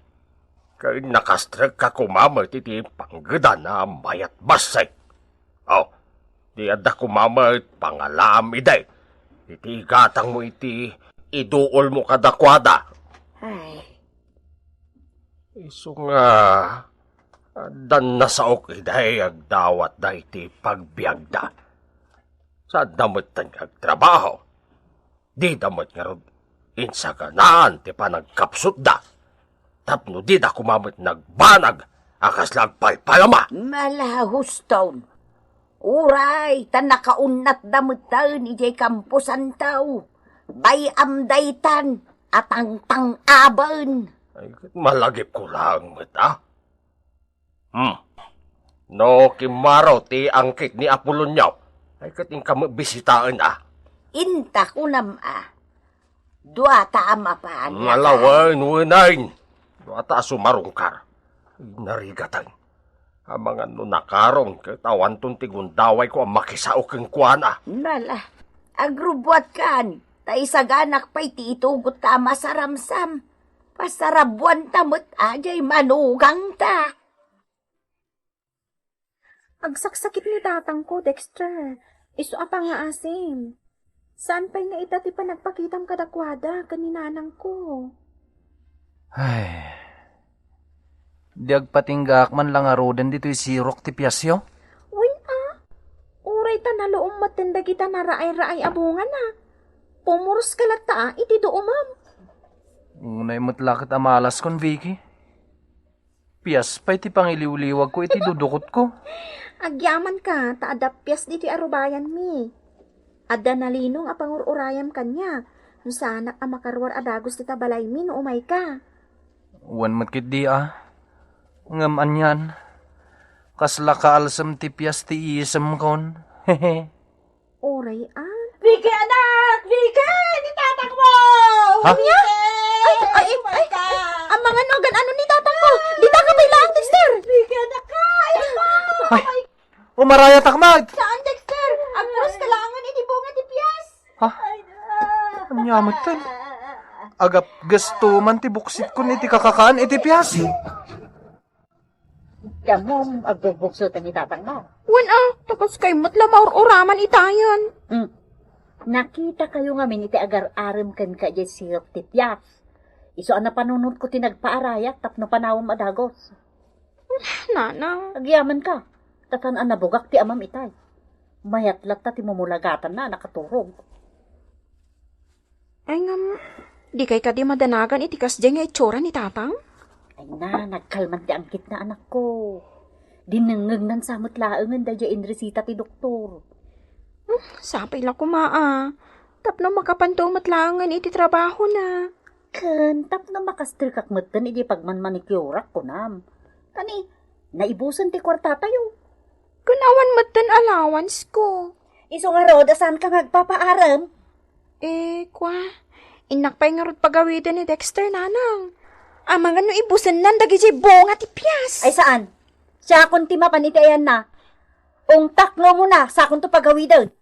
Ken nakastrekka koma met iti panggedan a mayat bassit. Oh, di adda koma met pangalaam idi iti igatangmo iti iduolmo kadakuada. Ay. Isu nga, addan nasaok idi agdawatda iti pagbiagda. Saanna metten nga agtrabaho. Dida met ngarud insaganaan ti panagkapsutda tapno dida koma met nagbanag a kasla agpalpalama. Malahuston. Uray, ta nakaunnatda metten idiay kamposanto. Bay-am daytan a tangtang-aben. Ay, ket malagipko laeng met, a? Hmm. No kimmaro ti angkit ni Apolonio, ay ket inka met bisitaen, a? Inta kunam, a. Duata a mapan. Ngalawen, wenen. Duata a sumarungkar. Ay, narigaten. Amangan no nakaron, ket awanton ti gundawayko a makisao kenkuana. Nala, agrubbuatkan, ta isaganak pay ti itugotta a masaramsam. Pasarabuanta met a jay manugangta. Agsaksakit ni tatangko, Dexter. Isu a pangngaasim. Saan pay nga ita ti panagpakitam kadakuada ken ni nanangko? Ay, di agpatinggaak man la ngaruden ditoy sirok ti piasyo? Wen a, uray ta naluom metten dagita naraay-raay a bungana. Pumuros ka latta a iti duomem. Unay met la ket a malaskon, Vicky. Pias pay ti pangiliwliwagko iti dudukotko. Agyamanka ta adda pias ditoy arubayanmi. Adda nalinong a pangur-urayam kaniak no saanak a makaruar a dagus dita balaymi no umayka. Wen met ketdi a. Ngem anian, kasla kaalsem ti pias ti isemkon. Hehe. Uray a. Vicky, anak! Vicky! Ni tatangmo! Ha? Ania? Ay, ay, ay, ay, ay, amangan no agan-ano ni tatangko. Dita ka pay laeng, Dexter. Vicky, anak ka! Ay, ay, ay, umarayatak met! Saan, Dexter? Agpuros ka laengen iti bunga ti pias. Ha? Ay, na. Ania metten? Agapgesto man ti buksitkon iti kakakaan iti pias. Kammom, agbugbugso ti ni tatangmo. Wen a, ta kas kaymet la maur-uraman itayen. Mm. Nakitakayo ngamin iti agar-arem kenka idiay sirok ti pias. Isu a napanunotko ti nagpaarayat tapno panawem a dagus. Nanang. Agyamenka, ta saan a nabugak ti amam itay. Mayat latta ti mumulagatanna a nakaturog. Ay ngem, dikay kadi madanagan iti kasdiay nga itsura ni tatang? Na, nagkalman ti anggitna, anakko. Dinnengngegnan sa met laengen daydiay inresita ti doktor. Hmm, sapay la koma, a. Tapno makapanto met laengen iti trabahona. Ken tapno makastrekak metten iti pagmanmanicure-ak, kunam. Tani, naibusen ti kuartatayo. Ken awan metten allowance-ko. Isu ngarud a saanka nga agpapaarem? Eh, kua, innak pay ngarud pagawiden ni Dexter, nanang. Amangan no ibusennan dagiti bunga ti pias. Ay, saan? Siakon ti mapan iti ayanna. Ungtakno muna, sakonto pagawiden.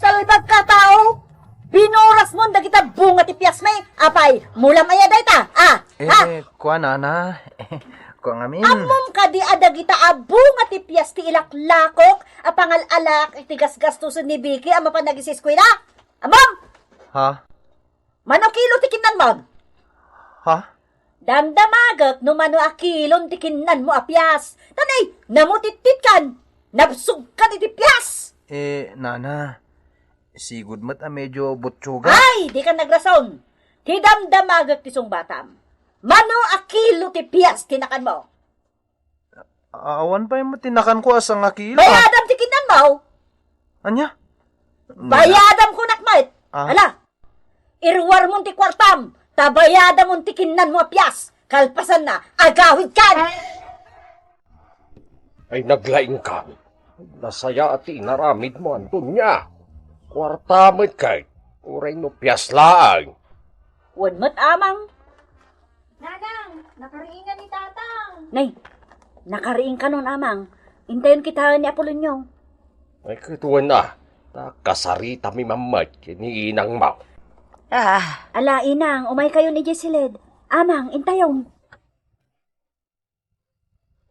Salbag ka, tao! Binurasmon dagita bunga ti piasmi. Apay, mulam aya dayta? Ah, ha? Eh, kua, nana. Kua ngamin. Ammom kadi a dagita a bunga ti pias ti ilaklakok a pangal-alaak iti gasgastosen ni Vicky a mapan agiseskuela? Ammom? Ha? Mano kilo ti kinnanmon? Ha? Damdamagek no mano a kilon ti kinnanmo a pias. Tanay, namutittitkan, nabsogkan iti pias. Eh, nana, sigud met a medyo butsuga. Ay, dika nagrason. Ti damdamagek ti sungbatam. Mano a kilo ti pias ti nakanmo? Awan pay met ti nakanko a sangakilo. Bayadam ti kinnanmo. Ania? Bayadam kunak met. Ah. Ala, iruarmon ti kuartam, ta bayadamon ti kinnanmo a pias. Kalpasanna, agawidkan. Ay, naglaingka. Nasayaat ti inaramidmo, Antonia. Kuarta met kay, uray no pias laeng. Wen met, amang. Nanang, nakariingan ni Tatang. Nay, nakariing kanon, amang. Intayon kitaen ni Apolonio. Ay, ket wen a, ta kasaritami mammet ken ni inangmo. Ah. Ala, inang, umay kayon idiay siled. Amang, intayon.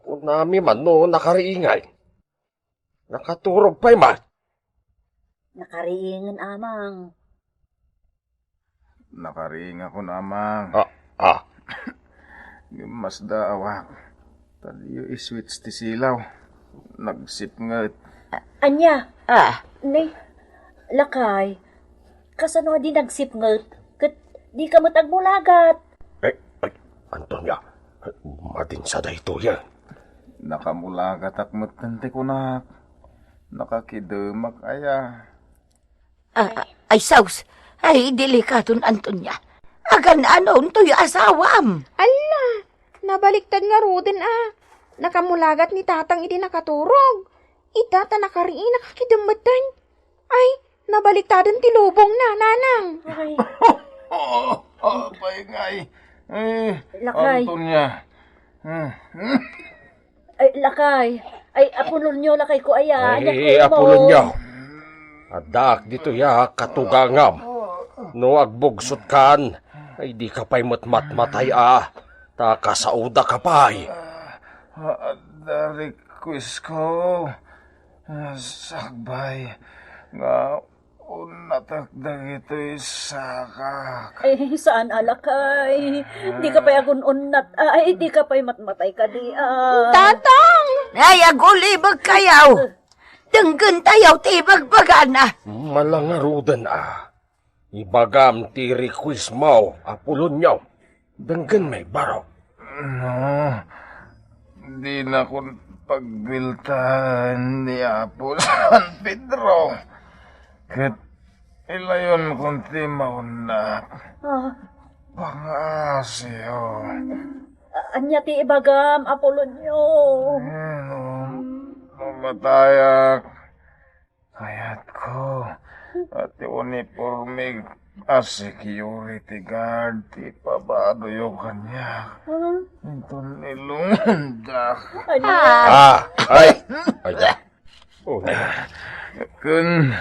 Kunami man no nakariingay. Nakaturog pay man. Nakariingen, amang. Nakariingakon, amang. Ah, ah. Ngem masdaawak. Ta diyo iswitch ti silaw. Nagsipnget. A-, ania? Ah. Ni, lakay, kasano a di nagsipnget? Ket dika met agmulagat. Ay, ay, Antonia, madin sa daytoyen. Nakamulagatak metten ti kunak. Nakakidemak aya. Ah, ay, sus! Ay, delikadon, Antonia. Agan-anon toy asawam? Alla, nabaliktad ngaruden a. Nakamulagat ni Tatang idi nakaturog. Ita ta nakariing, nakakidem metten. Ay, nabaliktaden ti lubongna, nanang. Ay. Apay ngay. Eh, lakay. Antonia. Hmm. Ay, lakay. Ay, Apolonio, lakay ko aya. Ay, Apolonio. Addaak ditoy a katugangam. No agbugsotkan, ay dika pay met matmatay a. Ta kasaoda ka pay. Ah, adda request ko. Ah, sakbay nga unnatak dagitoy sakak. Eh, saan a lakay? Dika pay agun-unnat. Ay, dika pay matmatay kadi a. Tatang! Ay, agulibeg kayo! Denggen tayo ti ibagbagana. Malangaruden a. Ibagam ti request mo, Apolonio. Denggen met, baro. No, dinakon pagbiltaan ni Apo San Pedro. Ket ilayonkon ti maunnak. Ah. Pangasyo. A-, ania ti ibagam, Apolonio? Eh, no, no matayak, kayatko a ti uniforme a security guard ti pabadoyo kaniak. Ah. Inton ilungondak. Ania? Ah, ay, ay. Oh. Ken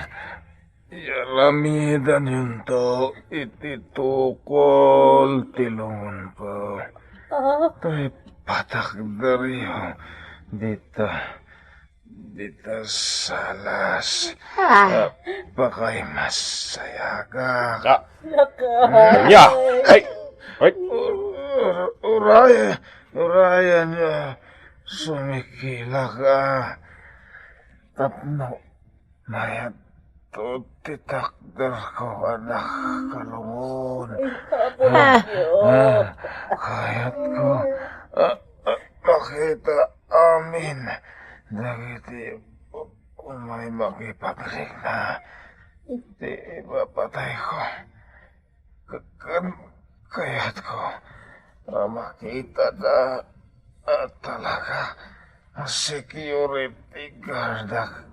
iaramidanyonto iti tukol ti lungonko. Ah. Tay patakderyo dita Dita salas. Ah. Pakaimasayagak. Ah. Lakay. Ya. Ay. Ay. Ur-, ur-, uray, urayan nga sumikilak a tapno mayat Ito ti takderko a nakalungon. Ay, Apo Ah. Dios. Ah, kayatko, ah, ah, makita amin dagiti umay makipagrikna ti ipapatayko. Ka-, kan-, kayatko a makitada a talaga a security guard-ak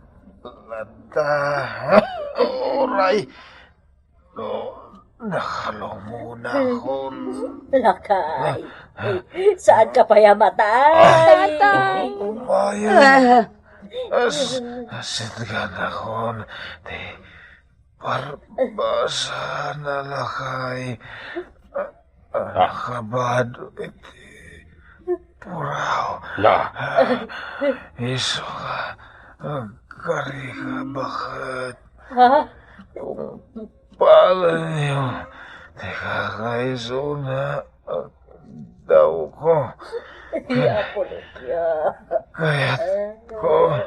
latta. Uray no nakalungonakon. Lakay, saan ka pay a matay? Tatang. Umayen. Ah. As-, asitganakon ti Barbasa na lakay. Ah. Nakabado iti puraw. Na. Isu ka, agkari ka, baket. Ha? Tungpalenyo ti kakaisuna, agdawko. Iya, Pulutya. Kayatko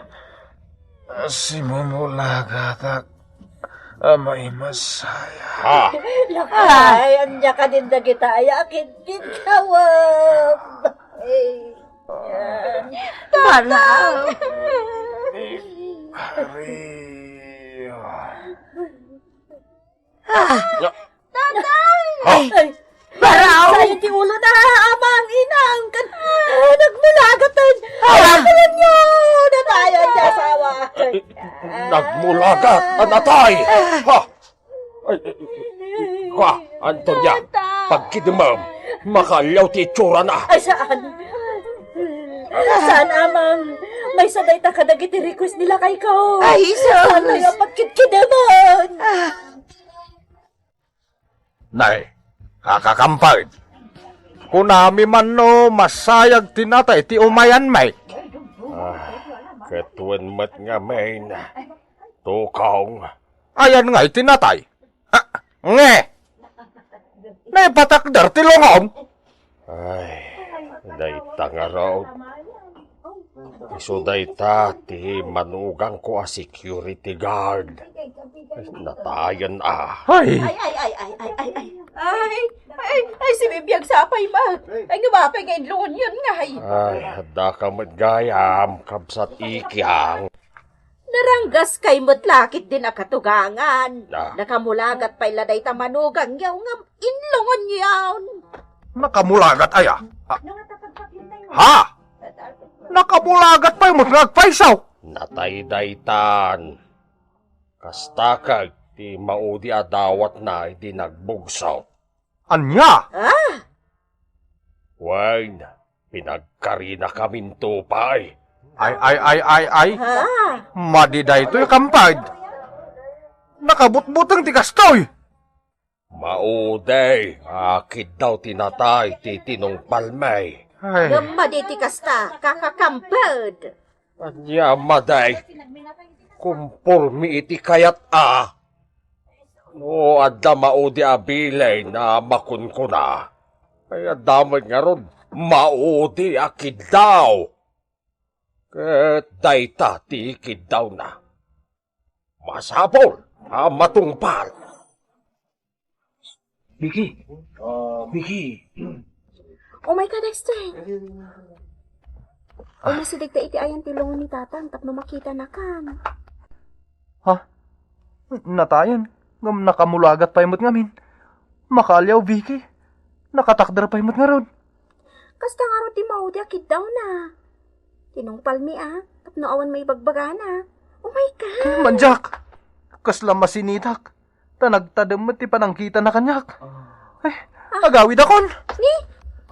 a simumulagatak a maimasaya. Ah. Lakay, ania kadin dagita aya a kidkidawam? Ay, yan. Baraw. Ikario. Ah. Ya. Tatay! Ha? Ay, Baraw! Sayo ti ulo na, amang, inang, kan, ah, nagmulagat tayo. Ah! Ay, nyo, natayan ti asawa. Nagmulagat, a natay. Ha? Ay, ay, ay, ay, ha, Antonia, Tatay. Pagkidemem, makaaliaw ti itsurana. Ay, saan? Saan, amang? Maysa dayta kadagiti request ni lakayko. Ay, sus! Saan tayo pagkidkideman? Ah. Nay, kakakampag. Kunami man no masayag ti natay ti umayanmi. Ah, ket wen met ngamin, tukong. Ayan ngay ti natay? Ah, nge! Naipatakder ti lungom? Ay, dayta ngarud. Isu dayta ti manugangko a security guard. Natayen a. Ay! Ay, ay, ay, ay, ay, ay, ay. Ay, ay, ay, si Bibi agsapay met. Ay, nga mapay nga inlungon yun nga, ay. Ay, adda ka met gayam, kabsat Ikyang. Naranggas kay met lakit din a katugangan. Ah. Nakamulagat pay la dayta manugangyo ngem inlungon yon. Nakamulagat aya? Ah. Ha? Nakamulagat pay met nga agpayso? Natay daytan. Kasta ket ti maudi a dawatna idi nagbugso. Ania? Ah? Wen, pinagkarinakaminto pay. Ay, ay, ay, ay, ay. Ha? Madi daytoy, kampad. Nakabutbuteng ti kastoy. Maudi a kiddaw ti natay ti tinungpalmi. Ay. Ngem madi ti kasta, kakakampad. Ania madi? Kumpormi iti kayat a. No adda maudi a bilin a makunkuna, ay adda met ngarud maudi a kiddaw. Ket dayta ti kiddawna. Masapul a matungpal. Vicky! Vicky! Umay ka, Dexter. Umasideg ta iti ayan ti lungon ni Tatang tapno makitanakan. Ha? Natayen, ngem nakamulagat pay met ngamin. Makaaliaw, Vicky. Nakatakder pay met ngarud. Kasta ngarud ti maudi a kiddawna. Tinungpalmi a, tapno awan maibagbagana. Umay ka. Mandiak! Kasla masinitak. Ta nagtadem met ti panangkitana kaniak. Ay, agawidakon. Ni?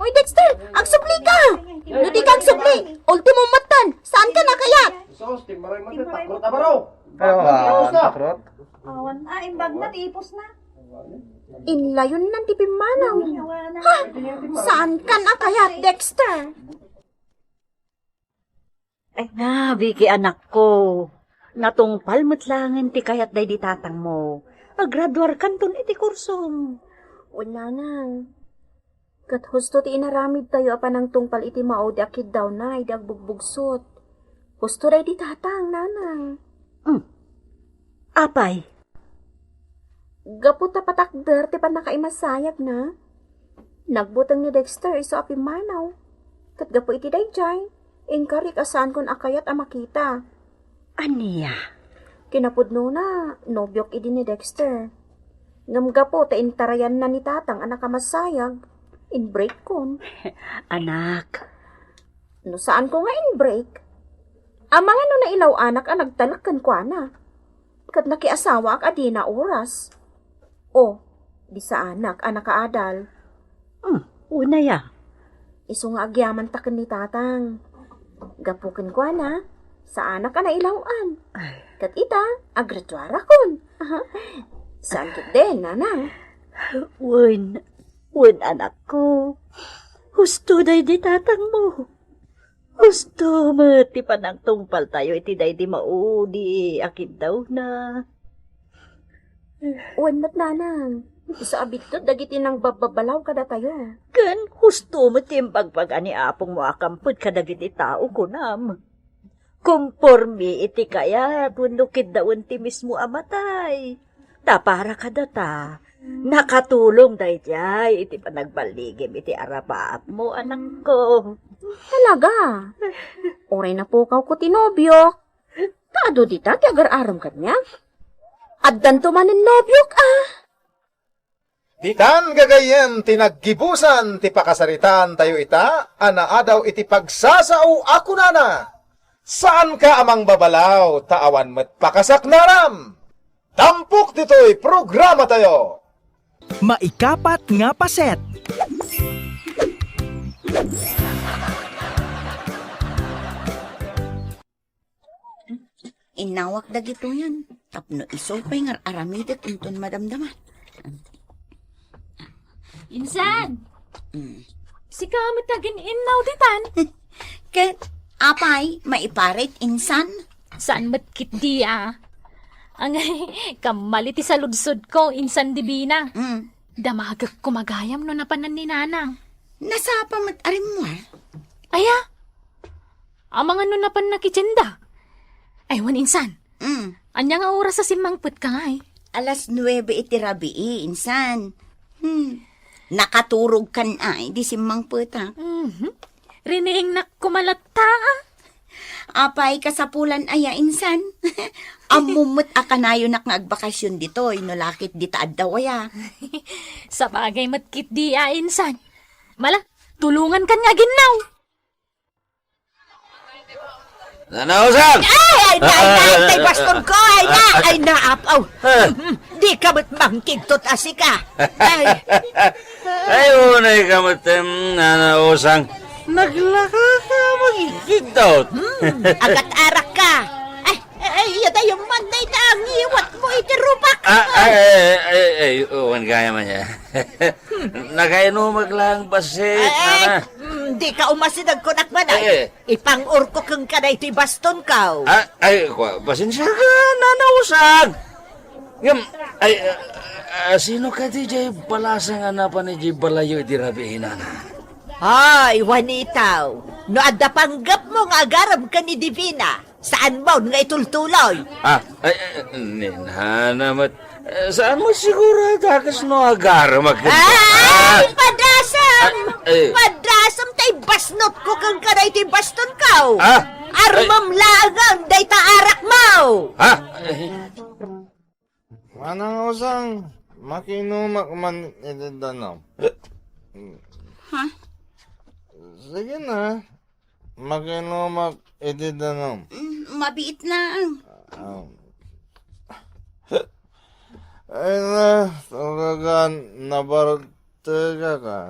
Oy, Dexter, agsubli ka! No di ka agsubli, ultimo metten, saan ka nakayat? Sus, ti maray man, takrot a baro. Ay, ah, takrot. Awan, ah, imbag na, ti ipos na. Inlayonnan ti pimmanaw. Ha? Saan ka nakayat, Dexter? Ay na, Vicky, anakko. Natungpal met laengen ti kayat daydi tatangmo. Agraduarkanton iti kursom. Wen, nanang. Ket husto ti inaramidtayo a panangtungpal iti maudi a kiddawna idi agbugbugsot. Husto daydi tatang, nanang. Hmm. Apay? Gapu ta patakder ti pannakaimasayagna, nagbuteng ni Dexter isu a pimmanaw. Ket gapu iti daydiay, inkarik a saankon a kayat a makita. Ania? Kinapudnona, nobiok idi ni Dexter. Ngem gapu ta intarayanna ni Tatang a nakamasayag, inbreakkon. Anak. No saanko nga inbreak, amangan no nailaw-anak a nagtalek kenkuana. Ket nakiasawaak a dina oras. O, di saanak a nakaadal. Hmm, unay a. Isu nga agyamanta ken ni Tatang. Gapu kenkuana, saanak a nailaw-an. Ay. Ket ita, agrituarakon. Saan ketdi, Nanang? Wen, wen, anakko. Husto daydi tatangmo. Husto met ti panangtungpaltayo iti daydi maudi a kiddawna. Wen met, Nanang, isu a biddut dagiti nangbabbabalaw kadatayo. Ken husto met ti imbagbaga ni apongmo a kampet kadagiti tao, kunam. Kompormi iti kayat wenno kiddawen ti mismo a matay. Ta para kadata, nakatulong daydiay iti panagballigim iti arapaapmo, anakko. Talaga? Uray napukawko ti nobiok. Ta adu dita ti agar-arem kaniak? Addanto manen nobiok, a. Ditan gagayyem ti naggibusan ti pakasaritaantayo ita a naadaw iti pagsasao a kunana, "Saanka a mangbabalaw, ta awan met pakasaknanam." Tampok ditoy programatayo. Maikapat nga paset. Innawak dagitoyen tapno isu pay nga ar-aramidek inton madamdama. Insan! Mm. Sika met agin-innaw ditan? Ket, apay, maiparit, insan? Saan met ketdi a? Angay, kammali ti saludsodko, insan Divina. Mm. Damagek koma gayam no napanan ni Nanang. Nasapa met a rimmuar? Aya? Amangan no napanna kitienda? Ay, wen insan. Mm. Ania nga oras a simmangpetka ngay? Alas nuebe iti rabii, insan. Hmm. Nakaturogkan ay di simmangpetak. Mhm. Riniingnak koma latta, a. Apay, kasapulan aya, insan? Ammom met a kanayonak nga agbakasyon ditoy, no la ketdi ta adda aya. Sabagay met ketdi a, insan. Mala, tulongankan nga aginnaw. Nanausag! Ay, ay, na, ay, na, tay bastonko, ay, na, ay, na, apaw. Ah. Dika met mangkigtot a sika. Ay. Ay, unay ka met, em, nanausang. Naglaka ka mangkigtot. Hmm, agat-arak ka. Ay, ay, ay, iyadayo man dayta a ngiwatmo iti rupak. Ah, ay, ay, ay, ay, uwan kaya man ya. Nakainumak lang, basit, Ay, nana. Mm, di ka umasideg kunak man, ay. Eh. Ipang-urko kenka daytoy bastonko. Ah, ay, kwa, pasensya ka, nanausag. Ngem, ay, ah, ah, sino kadi jay balasa nga napan ijay balayo iti rabii, nana? Ay, Juanitaw, no adda panggepmo nga agarem ken ni Divina, saan mo nga itultuloy? Ah, ay, ay, ni nana met. Eh, saan mo siguro a dakes no agarem a ken-, Ay, ah? Padasem! Ah, eh. Padasem tay basnotko kenka daytoy bastonko! Ah? Armem laengen dayta arakmo! Ah? Eh. Manang Usang, makinumak man iti danum. Ha? Sige na. Makinumak iti danum. Mm, mabiit na. Ah. Ay na, talaga, nabartega ka.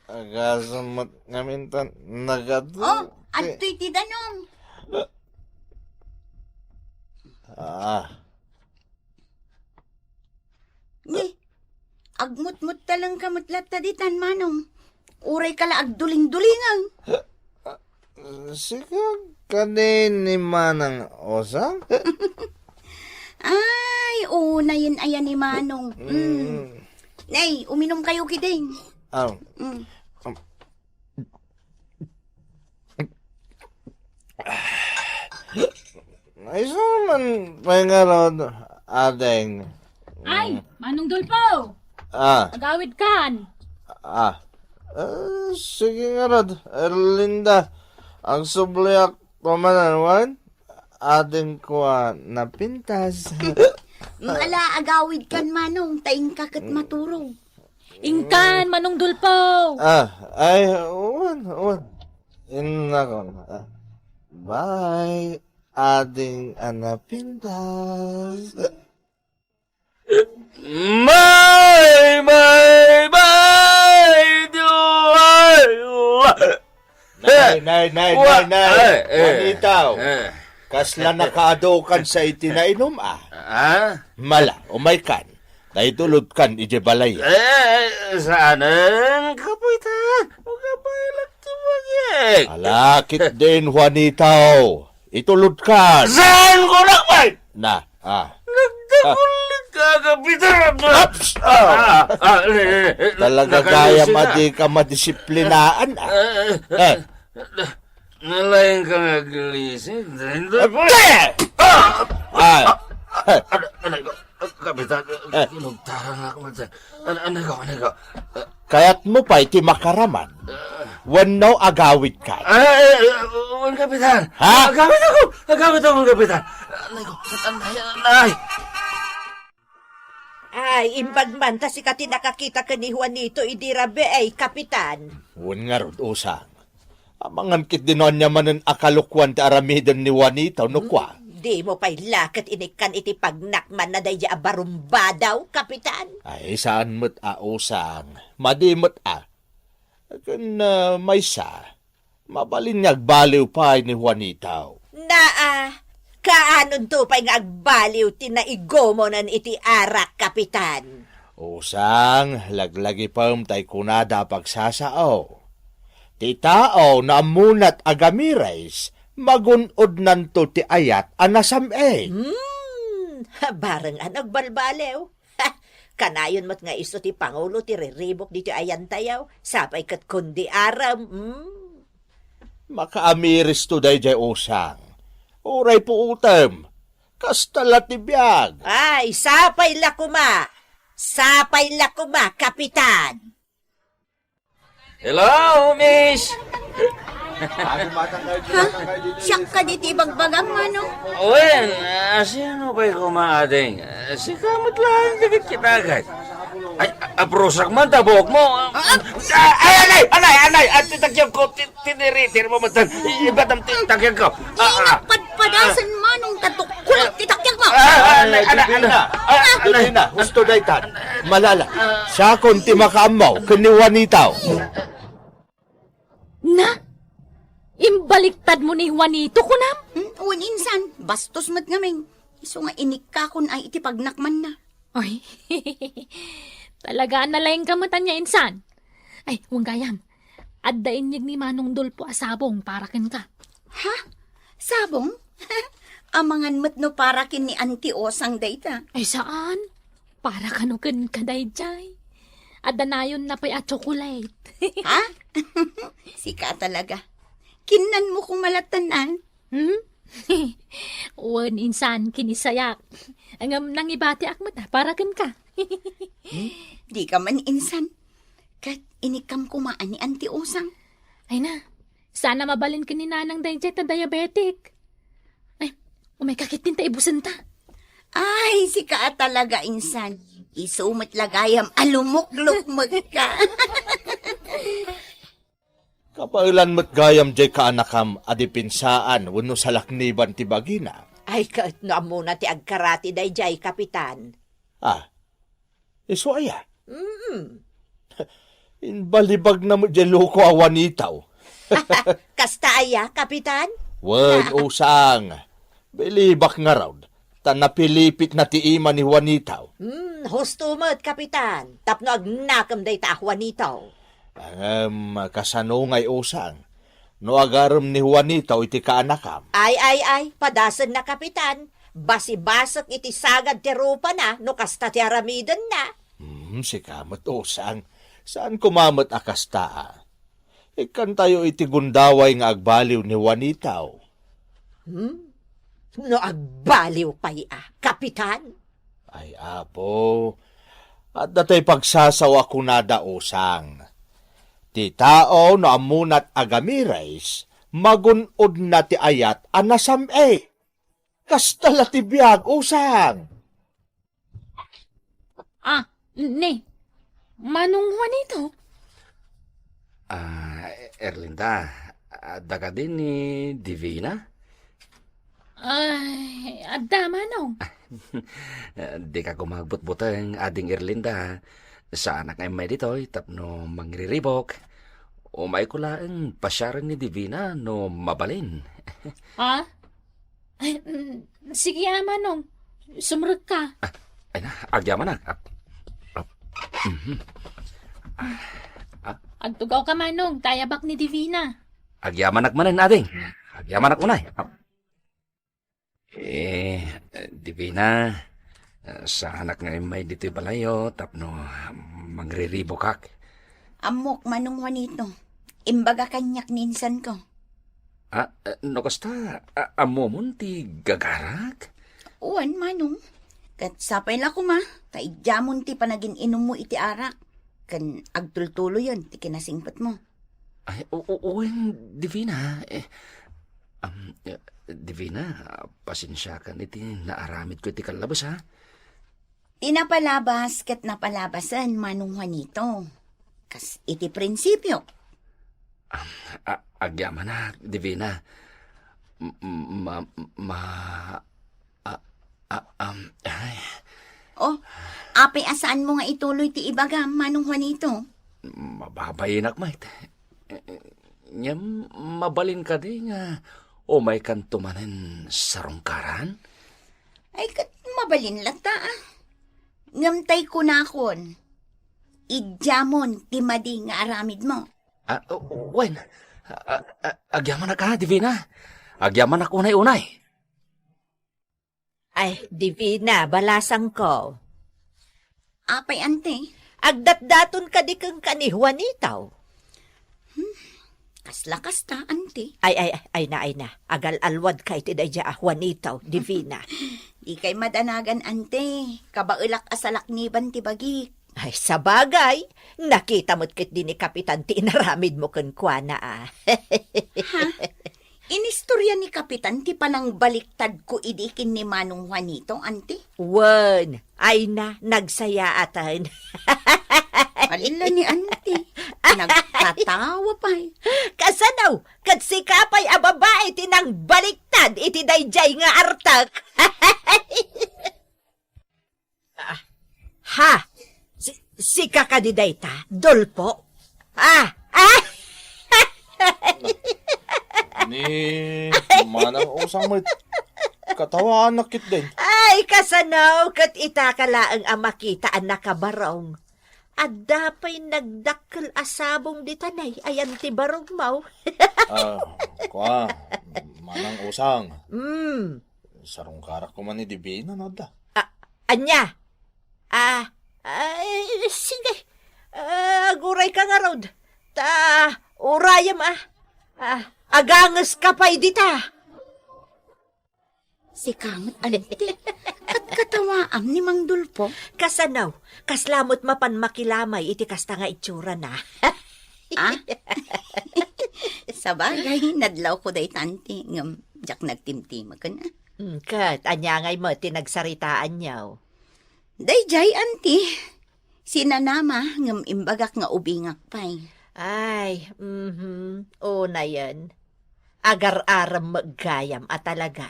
Agasem met ngamin ta nagadu. Oh, adtoy ti danum. Ah. Ni, agmutmut taleng ka met latta ditan, Manong. Uray ka la agduling-dulingan. Sika kadi ni Manang Osang? Ay, unayen aya ni Manong. Mm. Mm. Nay, uminom kayo, kiding. Aw. Mm. Isu man pay ngarud, ading. Ay, Manong Dolpo! Ah. Agawid kan. Ah. Eh, sige ngarud, Erlinda. Agsubliak pa manen wen, adingko a napintas. Ala, agawid kan, Manong, ta inka ket maturog. Inkan, Manong Dolpo! Ah, ay, wen, wen. Innakon. Ah. Bye, ading a napintas. May, may, may, duhay. Nay, nay, nay, Wa-, nay, nay. Ay, eh, Juanitaw. Eh. Kasla nakaadu kan sa iti nainom, ah. Ah? Mala, umaykan. Daytoy itulodkan idiay balay. Eh, saanen, kapitan? Ugabaylak ti bagik. Ala, ketdin, Juanitaw. Itulodkan. Saan ko nakpan? Na, ah. Nagdagulik ka, Kapitan! Ups! Ah, ah, ah, eh, eh, eh, Talaga gayam a dika madisiplinaan, ah. Eh, eh, Eh. na-, nalaing ka nga glisin, Dendro. Ah! Ah! Ano, ano, Kapitan, Eh. kinugtaran ako, Kapitan. Ano, ano ko, ano ko? Kayatmo pay ti makaraman? Wenno agawidkan? Ah, eh, eh, wen, Kapitan. Ha? Agawid ako! Agawid ako, Kapitan! Anay ko! Anay, anay! Ay, imbag man ta sika ti nakakita ken ni Juanito idi rabii, Kapitan. Wen ngarud, Usang. Amangan ketdin no ania manen a kalokuan ti aramiden ni Juanito, no kua? Hmm, dimo pay la ket inikkan iti pagnakmanna daydiay a barumbadaw, Kapitan. Ay, saan met a, Usang. Madi met a. Ken, ah, maysa, mabalin nga agbaliw pay ni Juanito. Naa, kaanonto pay nga agbaliw ti naigumonan iti arak, Kapitan? Usang, laglagipem tay kunada a pagsasao. Ti tao no ammonat a gamiris, magun-odnanto ti ayat a nasam-it. Hmm, bareng a nagbalbaliw. Kanayon met nga isu ti pangulo ti riribuk ditoy ayantayo, sapay ket kundi arem, hmm. Makaamiristo daydiay, Usang. Uray puotem. Kasta la ti biag. Ay, sapay la koma. Sapay la koma, Kapitan. Hello, miss! Ha? Siak kadi ti ibagbagam, Manong? Wen, ah, sino pay koma, ading? Ah, sika met laeng dagiti kitagay. Ay, a-, aprusak man ta buokmo. Ah, ah, ay, anay, anay, anay, at ti takyagko, ti-, tiniritir mo man tan. I-, ibatam ti takyagko. Ah, ah. Padpadasen, Manong, ta tukkulak ti takyagmo. Ah, ah, anay, anay, anay. Ah, anay. Husto daytan. Malala, siakon ti makaammo ken ni Juanito. Na? Imbaliktadmo ni Juanito, kunam? Hmm, wen insan, bastos met ngamin. Isu nga inikkakon ay iti pagnakmanna. Ay, talaga, nalaing ka met ania insan. Ay, wen gayam, adda inyeg ni Manong Dolpo a sabong para kenka. Ha? Sabong? Amangan met no para ken ni Auntie Osang dayta. Ay, saan? Para kano kenka daydiay. Adda nayonna pay a chocolate. Ha? Sika talaga. Kinnanmo kong malatan, ah. Hmm? Wen, insan, kinisayak. Ngem nangibatiak met a para kenka. Hmm? Di ka man insan. Ket inikkam koma ni Auntie Osang. Ay na, sana mabalin ken ni Nanang daydiay ta diabetic. Ay, umayka ketdin ta ibusenta. Ay, sika a talaga, insan. Isu met la gayam a lumuklukmekka. Kabaelan met gayam diay kaanakam a dipensaan wenno salakniban ti bagina. Ay, ket no ammona ti agkarati daydiay, Kapitan. Ah, isu aya? Mm. Imbalibagna met diay loko a Juanito. Kasta aya, Kapitan? Wen, usang. Bilibak ngarud, ta napilipitna ti ima ni Juanito. Hmm, husto met, Kapitan, tapno agnakem dayta a Juanito. Ngem kasano ngay usang no agarem ni Juanito iti kaanakam? Ay, ay, ay, padasenna, Kapitan. Basibasek iti sagad ti rupana no kasta ti aramidenna. Hmm, sika met usang. Saan koma met a kasta, a? Ikkantayo iti gundaway nga agbaliw ni Juanito. Hmm? no agbaliw pay a, Kapitan? Ay, Apo, adda tay pagsasaw a kunada, usang. Ti tao no ammonat agamires, magun-odna ti ayat a nasam-it. Kasta la ti biag, usang. Ah, ne, Manong Juanito? Ah, Erlinda, adda kadi ni Divina? Ay, adda, Manong. Dika koma agbutbuteng, Ading Erlinda. Saanak nga immay ditoy tapno mangriribok. Umayko laeng pasiaren ni Divina no mabalin. Ha? Ay, mm, sige, a, Manong. Sumrekka. Ah, ay na, agyamanak. Ah, ah, mhm. Ah, ah. Agtugawka, Manong, ta ayabak ni Divina. Agyamanak manen, Ading. Agyamanak unay. Ah. Eh, Divina, saanak nga immay ditoy balayyo tapno mangriribokak. Ammok, Manong Juanito. Imbagak kaniak ni insanko. Ah, no kasta, a-, ammomon ti gagarak? Wen, Manong. Ket sapay la koma, ta idiamon ti panagin-inummo iti arak, ken agtultuloyen ti kinasingpetmo. Ay, o-, o-, wen, Divina. Eh, am, eh, Divina, pasensiakan iti naaramidko iti kallabas, ha? Ti napalabas ket napalabasen, Manong Juanito. Kas iti prinsipio. Am, a-, agyamanak, Divina. M-, ma-, ma-, a-, a-, am, ay. Oh, apay a saanmo nga ituloy ti ibagam, Manong Juanito? Mababaienak met. Ngem mabalin kadi nga umaykanto manen sarungkaran? Ay, ket mabalin latta, a. Ngem tay kunakon, idiamon ti madi nga aramidmo. Ah, wen, a-, a-, agyamanak a, Divina. Agyamanak unay-unay. Ay, Divina, balasangko. Apay, Auntie? Agdatdaton kadi kenka ni Juanito? Hmm, kasla kasta, Auntie. Ay, ay, ay na, ay na. Agal-alwadka iti daydiay a Juanito, Divina. Dikay madanagan, Auntie. Kabaelak a salakniban ti bagik. Ay, sabagay, nakita met ketdi ni Kapitan ti inaramidmo kenkuana, a. Ha? Inistorya ni Kapitan ti panangbaliktadko idi ken ni Manong Juanito, Auntie? Wen, ay na, nagsayaaten. Ala ni Auntie, nagtatawa pay. Kasano? Ket sika pay a babai ti nangbaliktad iti daydiay nga artek? Ah, ha? Si-, sika kadi dayta, Dolpo? Ah, ah! Ni Manang Usang met, katawaanak ketdin. Ay, kasano, ket itaka laeng a makita a nakabarong. Adda pay nagdakkel a sabong ditan ay, ayan ti barogmo. Ah, kua, Manang Usang. Mm. Sarungkarak koma ni Divina, no, adda? A-, ania? Ah, ay, sige. Ah, agurayka ngarud. Ta, urayem, a. Ah, agangeska pay dita. Sika met, Auntie. Katkatawaam ni Mang Dolpo. Kasano? Kasla met mapan makilamay iti kasta nga itsurana. Ah? Sabagay, nadlawko dayta, Auntie, ngem diak nagtimtimekan, a. Mm, ket, ania ngay met ti nagsaritaanyo? Daydiay, Auntie. Sinanama, ngem imbagak nga ubingak pay. Ay, mhm, unayen. Agar-arem met gayam a talaga.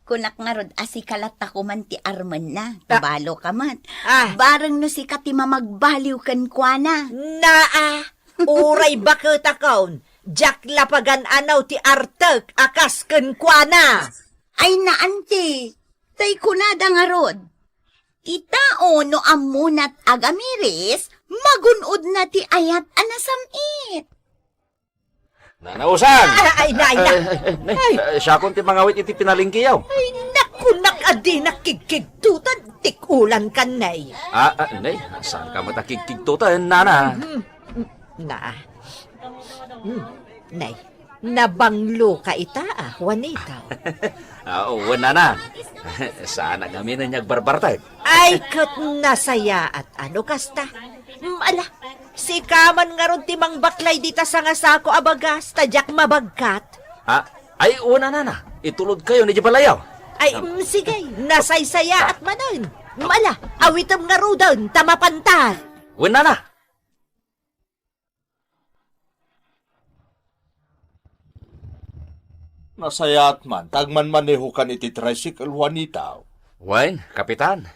Kunak ngarud a sika latta koman ti armenna. Ah. Kabaloka met. Ah. Bareng no sika ti mamagbaliw kenkuana. Naa, uray baketakon, diak la pagan-anaw ti artek a kas kenkuana. Ay na, Auntie, tay kunada ngarud, ti tao no ammona ti agamiris, magun-odna ti ayat a nasam-it. Nana Usang! Ah, ay, nay, nay. Ay, ay, ay, nay. Ay. Eh, siakon ti mangawit iti pinalengkeyo. Ay, naku, nak-, a dinak kigkigtutan, tikulan kan, nay. Ah, ah, nay, saan ka met a kigkigtutan, nana? Mhm. Na. Hmm, nay. Nabanglo ka ita, ah, Juanito. Ah, wen, nana. Saan a ngamin nga agbarbartek. Ay, ket nasayaat, ano kasta? Mm, ala, sika man ngarud ti mangbaklay dita sangasako a bagas, ta diak mabagkat. Ah, ay, wen, nana. Itulodkayo idiay balayo. Ay, mm, sige, nasaysayaat manen. Mm, ala, awitem ngaruden, ta mapanta. Wen, nana. Nasayaat man, ta agmanmanehokan iti tricycle, Juanito. Wen, Kapitan.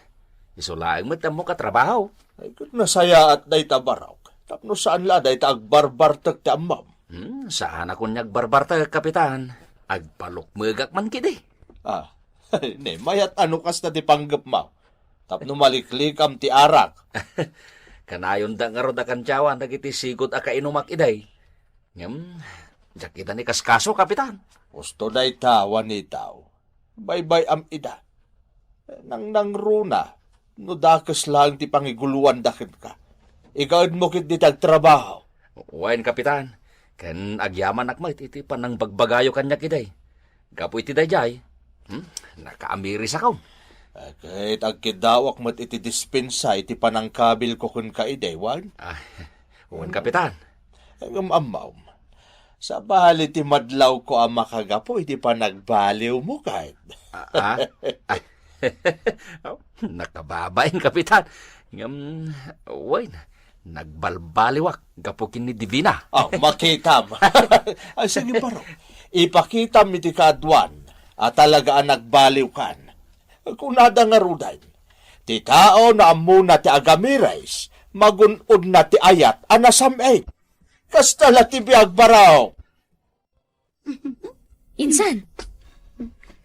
Isu laeng met ti ammok a trabaho. Ay, ket nasayaat dayta barok. Tapno saan la dayta agbarbartek ti ammom. Hmm, saanakon nga agbarbartek, Kapitan. Agpalukmegak man kidi. Ah, ne, mayat a no kasta ti panggepmo. Tapno maliklikam ti arak. Kanayonda ngarud a kantiawan dagiti sigud a kainumak idi. Ngem, diak ida nikaskaso, Kapitan. Husto dayta, Juanito. Baybay-am ida. Nangnangruna, no dakes laeng ti pangiguloanda kenka. Ikaedmo ketdi ti agtrabaho. Wen, Kapitan. Ken agyamanak met iti panangbagbagayo kaniak idi. Gapu iti daydiay, hmm, nakaamirisakon. Ket agkiddawak met iti dispensa iti panangkabilko kenka idi, wen? Ah, wen, Kapitan. Ngem ammom, sabali ti madlawko a makagapu iti panagbaliwmo ket. Ah, ah. Nakababain, Kapitan. Ngem, wen, nagbalbaliwak gapu ken ni Divina. Oh, makitam. Ay, sige, barok. Ipakitam iti kaaduan a talaga a nagbaliwkan. Kunada ngaruden, ti tao no ammona ti agamiris, magun-odna ti ayat a nasam-it. Kasta la ti biag, barok. Insan,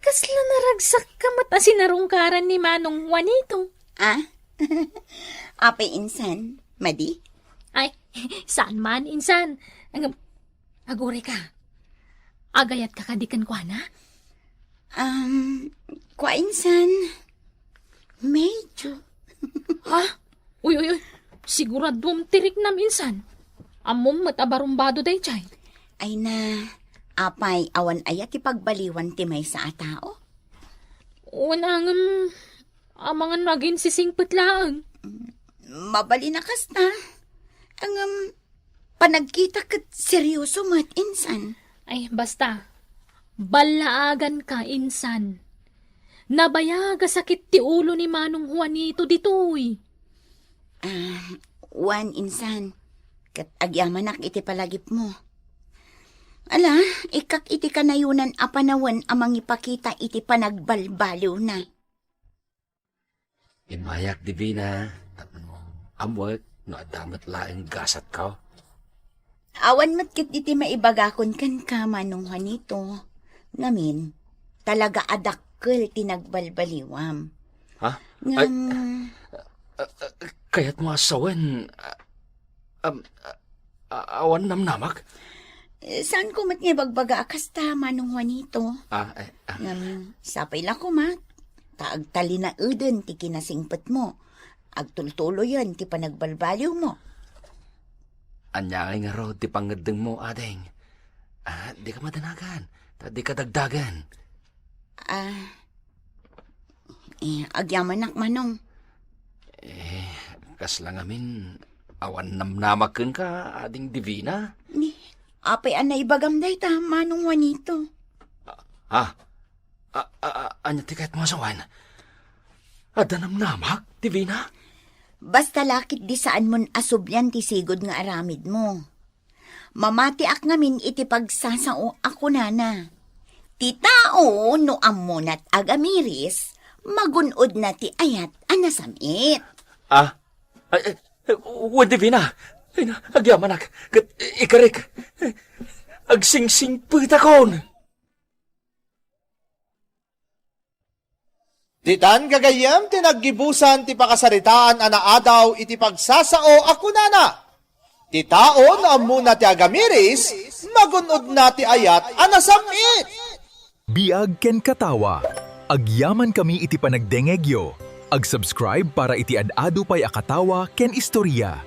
kasla naragsakka met a sinarungkaran ni Manong Juanito? Ah? Apay insan, madi? Ay, saan man, insan. Ang, aguray ka. Agayatka kadi kenkuana? Um, kua insan, medyo. Ha? Uy, uy, uy. Siguraduam ti riknam, insan. Ammom met a barumbado daydiay. Ay na, apay, awan aya ti pagbaliwan ti maysa a tao? Wen, ngem, amangan no aginsisingpet laeng. Mabalin a kasta. Ngem, panagkita ket serioso met, insan. Ay, basta. Ballaaganka, insan. Nabayag a sakit ti ulo ni Manong Juanito ditoy. Ah, wen, insan. Ket agyamanak iti palagipmo. Ala, ikkak iti kanayonan a panawen a mangipakita iti panagbalbaliwna. Immayak, Divina, tapno ammoek no adda met laeng gasatko. Awan met ket iti maibagakon kenka, Manong Juanito. Ngamin, talaga a dakkel ti nagbalbaliwam. Ha? Ay, ngem, ah, ah, kayatmo a sawen, ah, am, ah, a-, awan namnamak? Eh, saanko met nga ibagbaga a kasta, Manong Juanito. Ah, eh, ah. Ngem, sapay la koma, ta agtalinaeden ti kinasingpetmo. Agtultuloyen ti panagbalbaliwmo. Ania ngay ngarud ti pangngeddengmo, ading? Ah, dika madanagan, ta dika dagdagen. Ah, eh, agyamanak, Manong. Eh, kasla ngamin, awan namnamak kenka, Ading Divina? Ni, apay a naibagam dayta, Manong Juanito? Ah, ah, ah, ania ti kayatmo a sawen? Adda namnamak, Divina? Basta la ketdi saanmon a sublian ti sigud nga aramidmo. Mamatiak ngamin iti pagsasao a kunana, "Ti tao no ammona ti agamiris, magun-odna ti ayat a nasam-it." Ah, ay, ay, wen, Divina. Ay na, agyamanak, ket ikarik. Agsingsingpetakon. Ditan gagayyem ti naggibusan ti pakasaritaan a naadaw iti pagsasao a kunana, "Ti tao no ammona ti agamiris, magun-odna ti ayat a nasam-it." Biag ken katawa, agyaman kami iti panagdengegyo. Ag-subscribe para iti ad-adu pay a katawa ken istorya.